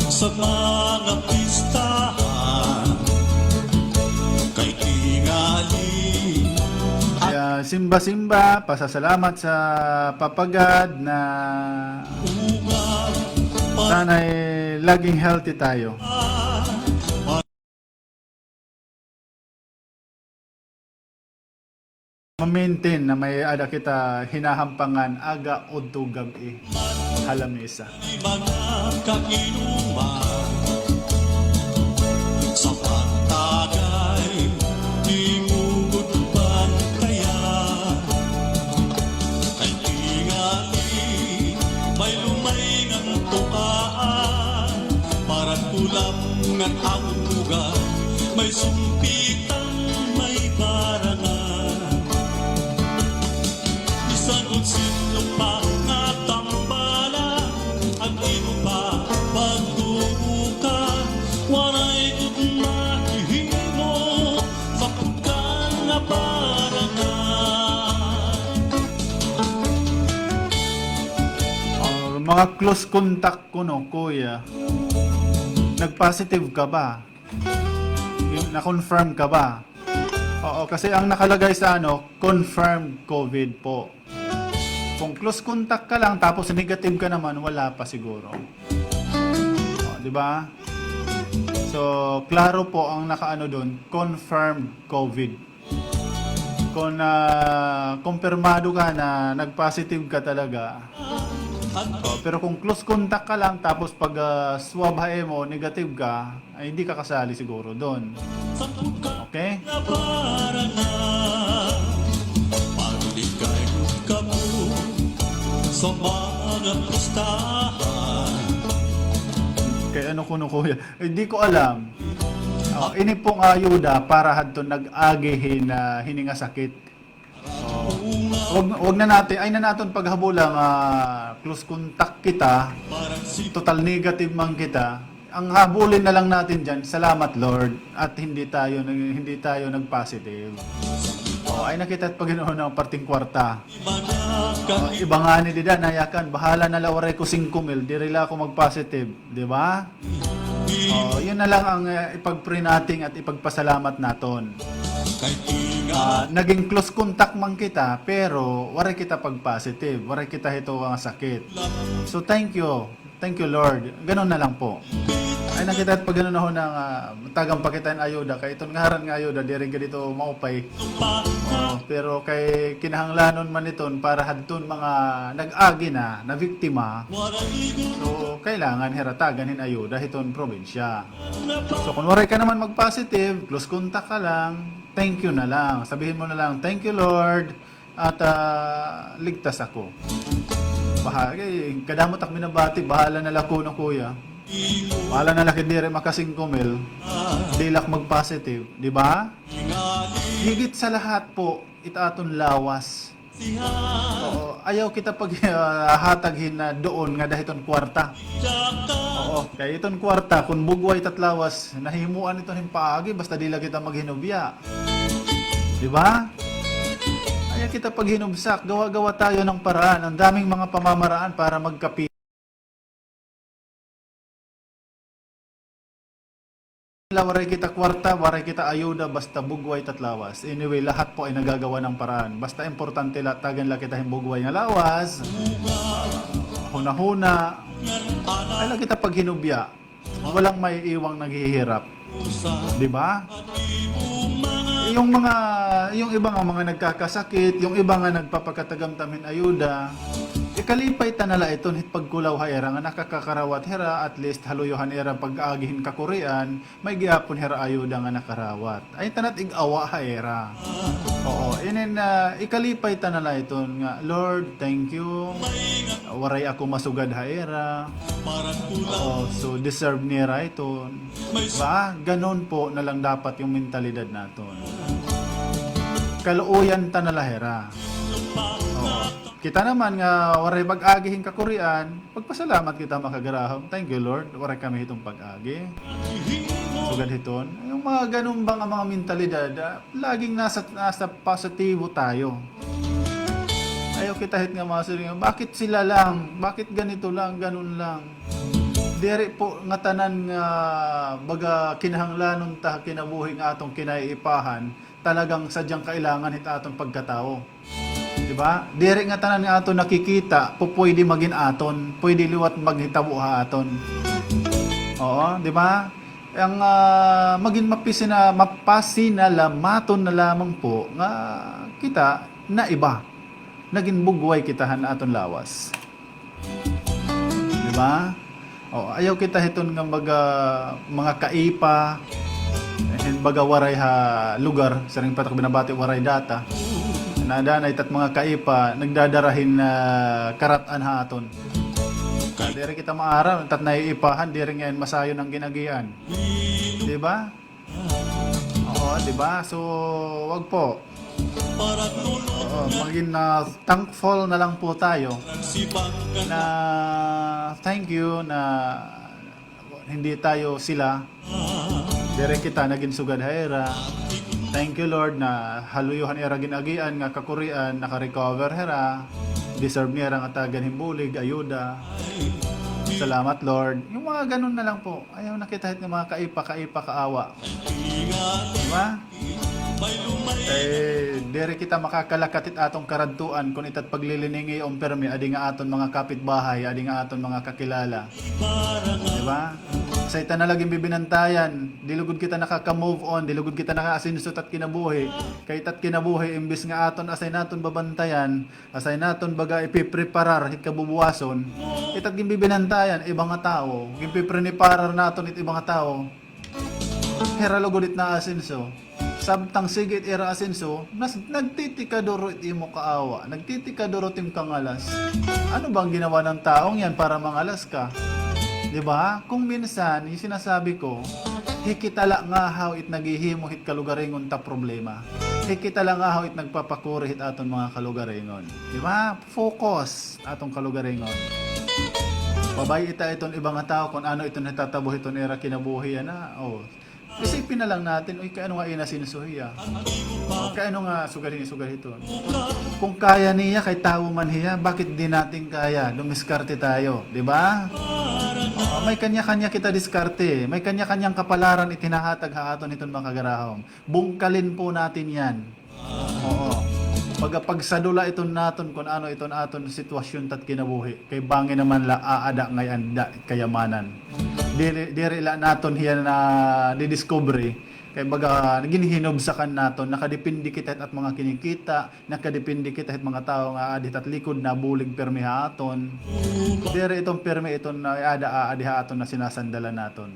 Sa mga pistahan, kay tingali. Kaya simba-simba, pasasalamat sa Papa God na sana'y laging healthy tayo. ma-maintain na may-ada kita hinahampangan aga udto gab-i ha lamesa. Mga kainuman sa pagtagay, di mo gud bantayan. Kay tingali may lumay ngan tukaan, para kulam ngan ang lugar, may sumpitan, may barangan. Bisan kon sin-o pa nga tambalan, an imo pa pagtubukan, waray gud mahihimo, mapukan nga barangan. Ah, mga close contact kuno, kuya. Nag-positive ka ba? Yung na-confirm ka ba? Oo, kasi ang nakalagay sa ano, confirmed COVID po. Kung close contact ka lang tapos negative ka naman, wala pa siguro. O, di ba? So, klaro po ang nakaano dun, confirmed COVID. Kung, ah, kumpirmado ka na nag-positive ka talaga, o, pero kung close contact ka lang, tapos pag, ah, swab ha imo, negative ka, ay hindi ka kasali siguro dun. Okay? Kay ano kuno, kuya? Ay, di ko alam. O, ini pong ayuda para hadton nag-agi hin, ah, hini nga sakit. O, wag, wag na natin, ay na naton paghabula nga close contact kita, total negative man kita. Ang habulin na lang natin diyan, salamat Lord, at hindi tayo nag-, hindi tayo nag-positive. O, ay na kita pag-inuuna ang parting kwarta. O, iba ngani dida, nayakan, bahala na la waray ko singko mil, diri la ako mag-positive, di ba? O, yun na lang ang, eh, ipag-pray natin at ipagpasalamat naton. Ah, naging close contact man kita, pero waray kita pag-positive, waray kita hito nga sakit. So, thank you. Thank you, Lord. Ganun na lang po. Ay na kita pag ganun na ho nga, ah, tagan pa kita hin ayuda, kay iton ngaran nga ayuda, diri gad ito maupay. Oo, pero kay kinahanglanon man iton para hadton mga nag-agi na, na biktima. So, kailangan hira tagan hin ayuda hiton probinsya. So, kung waray ka naman mag-positive, close contact ka lang, thank you na lang. Sabihin mo na lang, "Thank you, Lord." At, ah, ligtas ako. Baha-, eh, kadamo tak binabati, bahala na la kuno, kuya. Bahala na la kay diri makasingko mil. Diri la ak mag-positive, di ba? Higit sa lahat po, it aton lawas. Oo, ayaw kita pag, ah, hatag hin, ah, duon nga dahiton kwarta. Oo, kay iton kwarta, kun bugway it at lawas, nahimuan iton hin paagi, basta di la kita maghinubya. Di ba? Ayaw kita paghinubsak, gawa-gawa tayo ng paraan. Ang daming mga pamamaraan para magkapi-, la waray kita kwarta, waray kita ayuda, basta bugway it at lawas. Anyway, lahat po ay nagagawa ng paraan. Basta importante la, tagan la kita hin bugway nga lawas. Hunahuna. Ay la kita paghinubya. Walang maiiwang naghihirap. Di ba? Yung mga, yung iba nga mga nagkakasakit, yung iba nga nagpapakatagamtam hin ayuda, ikalipay ta na la iton hit pagkulaw ha ira nga nakakakarawat hira, at least ha luyo han ira pag-agi hin kakurian, may gihapon hira ayuda nga nakarawat. Ay, tana it ig-awa ha ira. Oo, inin, ah, ikalipay ta na la iton nga, "Lord, thank you. Waray ako masugad ha ira." Oo, so deserve nira iton. Ba, ganun po na lang dapat yung mentalidad naton. Kaluoyan ta na la hira. Oo. Kita naman nga waray pag-agi hin kakurian, magpasalamat kita, makagarahom. Thank you, Lord. Waray kami hiton pag-agi. Sugad hiton. Yung mga ganun ba nga mga mentalidad, ah, laging nasa, nasa positibo tayo. Ayaw kita hit nga mga siring, "Bakit sila lang? Bakit ganito lang, ganun lang?" Diri po ngatanan nga baga kinahanglanon ta kinabuhi nga aton kinaiipahan, talagang sadyang kailangan hit aton pagkatawo. Di ba? Diri ngatanan nga aton nakikita, pupwede magin aton, pwede liwat maghitabo ha aton. Oo, di ba? Ang, ah, magin mapisina-, mapasinalamatan na lamang po nga kita naiba. Nagin bugway kita han aton lawas. Di ba? O, ayaw kita hiton nga baga, mga kaipa, eh, baga waray ha lugar, siring pa it ak binabati, waray data. Nada na itat mga kaipa, nagdadara hin, ah, karat-an ha aton. Diri kita maaram, itat naiipahan, diri ngay-an masayon an gin-agian. Di ba? Oo, di ba? So, wag po. Oo, maging, ah, thankful na lang po tayo na thank you na hindi tayo sila. Diri kita nagin sugad ha ira. Thank you, Lord, na ha luyo han ira gin-agian nga kakurian, naka-recover hira. Deserve nira nga tagan hin bulig, ayuda. Salamat, Lord. Yung mga ganun na lang po. Ayaw na kita hit nga mga kaipa, kaipa, kaawa. Di ba? Eh, diri kita makakalakat hit aton karadtuan kon itat pagliliningi o pirmi, adi nga aton mga kapitbahay, adi nga aton mga kakilala. Di ba? Asay ta na la ginbibinantayan, di lugod kita nakaka-move on, di lugod kita nakaasenso hit at kinabuhi. Kay it at kinabuhi, imbis nga aton asay naton babantayan, asay naton baga ipipreparar hit kabubuwason, it at ginbibinantayan, iba nga tawo, ginpipreparar naton it iba nga tawo. Hira lugod it naasenso. Samtang sige it ira asenso, nas-, nagtitikaduro it imo kaawa, nagtitikaduro it im kangalas. Ano bang ginawa ng taong yan para mangalas ka? Di ba? Kung minsan, yung sinasabi ko, hikit la ngahaw it naghihimo hit kalugaringon ta problema. Hikit la ngahaw it nagpapakuri hit aton mga kalugaringon. Di ba? Focus aton kalugaringon. Pabay-i ta iton iba nga tawo kon ano iton natatabo hiton ira kinabuhi yana. O, isipin na lang natin, uy, kay ano nga inasenso hiya? O, kay ano nga sugad hini, sugad hiton? Kung kaya niya, kay tawo man hiya, bakit di natin kaya? Dumiskarte tayo, di ba? O, may kanya-kanya kita diskarte, may kanya-kanyang kapalaran it hinahatag ha aton hiton mga kagarahom. Bungkalin po natin yan. Oo. Pag-, pagsadula iton naton kon ano iton aton sitwasyon tat kinabuhi. Kay bangin naman la aada ngay-an da kayamanan. Diri, diri la naton hiya nadidiskubre. Kay baga, ginhinubsakan naton, nakadepende kita hit at mga kinikita, nakadepende kita hit mga tawo nga aadi hit at likod nabulig pirmi ha aton. Diri iton pirmi iton, ah, aada, aadi ha aton na sinasandalan naton.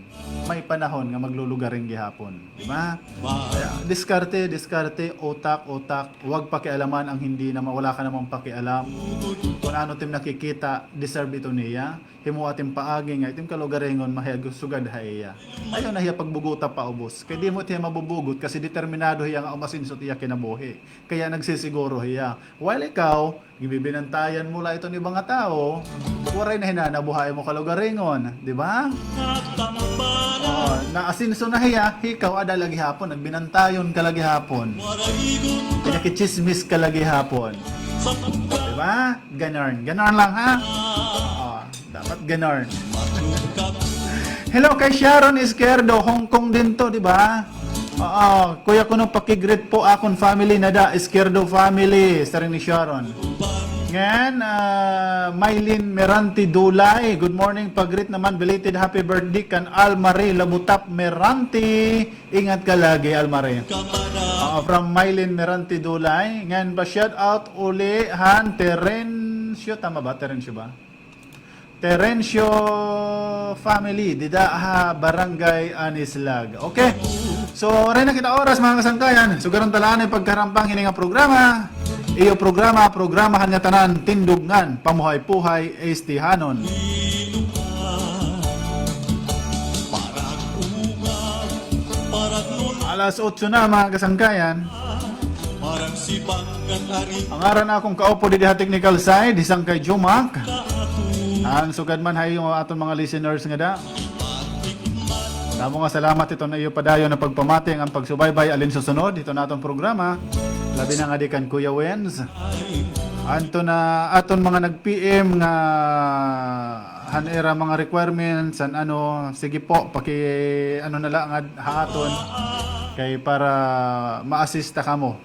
May panahon nga maglulugaring gihapon. Di ba? Kaya, diskarte, diskarte, utak, utak. Huwag pakialaman ang hindi naman, wala ka namang pakialam. Kung ano it im nakikita, deserve ito niya. Himoa it im paagi nga it im kalugaringon, mahayag sugad ha iya. Ayaw na hiya pagbuguta paubos. Kay diri mo it hiya mabubugot kasi determinado hiya nga umasenso it iya kinabuhi. Kaya nagsisiguro hiya. While ikaw, ginbibinantayan mo la iton iba nga tawo, waray na hinanabo ha imo kalugaringon, di ba? O, naasenso na hiya, ikaw aada la gihapon, nagbinantayon ka la gihapon. Pinakitsismis ka la gihapon. Di ba? Ganarn. Ganarn lang, ha? O. Dapat ganarn. Hello kay Sharon Izquierdo, Hong Kong din to, di ba? Oo, kuya kuno, paki-greet po akon family nada, Izquierdo family, siring ni Sharon. Ngan, ah, Mylene Merante Dulay, good morning, pa-greet naman, belated happy birthday kan Almarie Labutap Merante. Ingat ka lagi, Almarie. Oo, from Mylene Merante Dulay. Ngan pa-shout out uli han Terencio, tama ba? Terencio ba? Terencio family, dida ha Barangay Anislag. Okay. So, waray na kita oras, mga kasangkayan. Sugaran ta la anay pagkaharampang hini nga programa. Iyo programa, programa han ngatanan, Tindog ngan Pamuhay-puhay Estehanon. Alas otso na, mga kasangkayan. An ngaran akon kaupod didi ha technical side, hi Sangkay Jumac. An sugad man ha iyo aton mga listeners ngada. Damo nga salamat hiton iyo padayon nga pagpamati ngan pagsubaybay, alinsusunod hiton aton programa. Labi na ngadi kan Kuya Wens. Anto na aton mga nag-P M nga han ira mga requirements, an ano, sige po, paki-ano na la ngad ha aton kay para ma-assist ta kamo.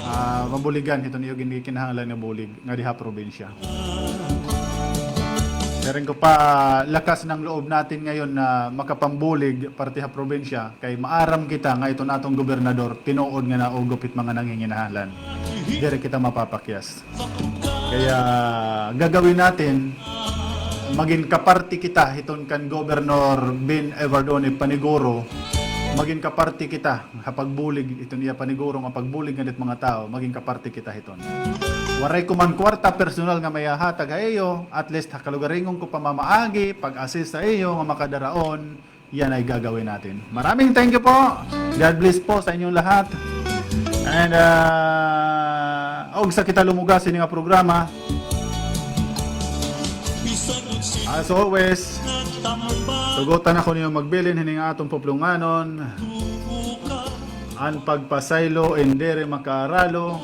Ah, mabuligan hiton iyo ginkinahanglan nga bulig ngadi ha probinsya. Siring ko pa, lakas ng loob natin ngayon na makapambulig parte ha probinsya, kay maaram kita nga iton aton gobernador, tinuod nga naugop hit mga nanginginahanglan. diri kita mapapakyas. Kaya gagawin natin, magin kaparti kita hiton kan Governor Ben Evardone paniguro, magin kaparti kita ha pagbulig hiton iya paniguro nga pagbulig ngadit mga tawo, magin kaparti kita hiton. Waray ko man kwarta personal nga mayahatag ha iyo, at least ha kalugaringon ko pamamaagi, pag-assist sa iyo nga makadaraon, yan ay gagawin natin. Maraming thank you po. God bless po sa inyong lahat. And, ah, og sa kita lumugas ini nga programa, as always, tugotan ako niyo magbilin hini nga aton puplonganon. An pagpasaylo in diri makaaralo.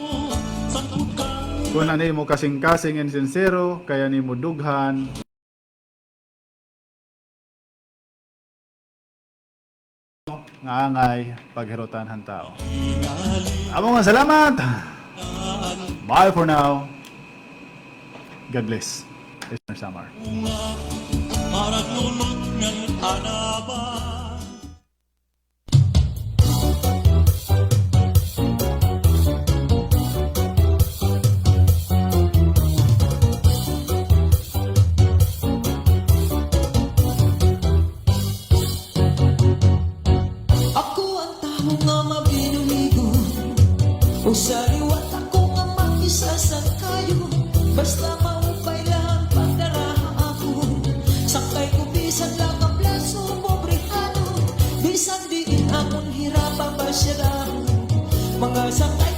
Kun an imo kasingkasing in sinsero, kay an imo dughan nga angay paghirutan han tawo. Amo nga salamat. Bye for now. God bless. Listener Samar. Ako an tawo nga mabinuhigon, usa liwat ako nga makisasangkayon. Basta maupay la an pagdara ha akon, sangkay ko bisan la kaplaso, pobrehado, bisan diin akon hirapa pasyadahon. Mga sangkay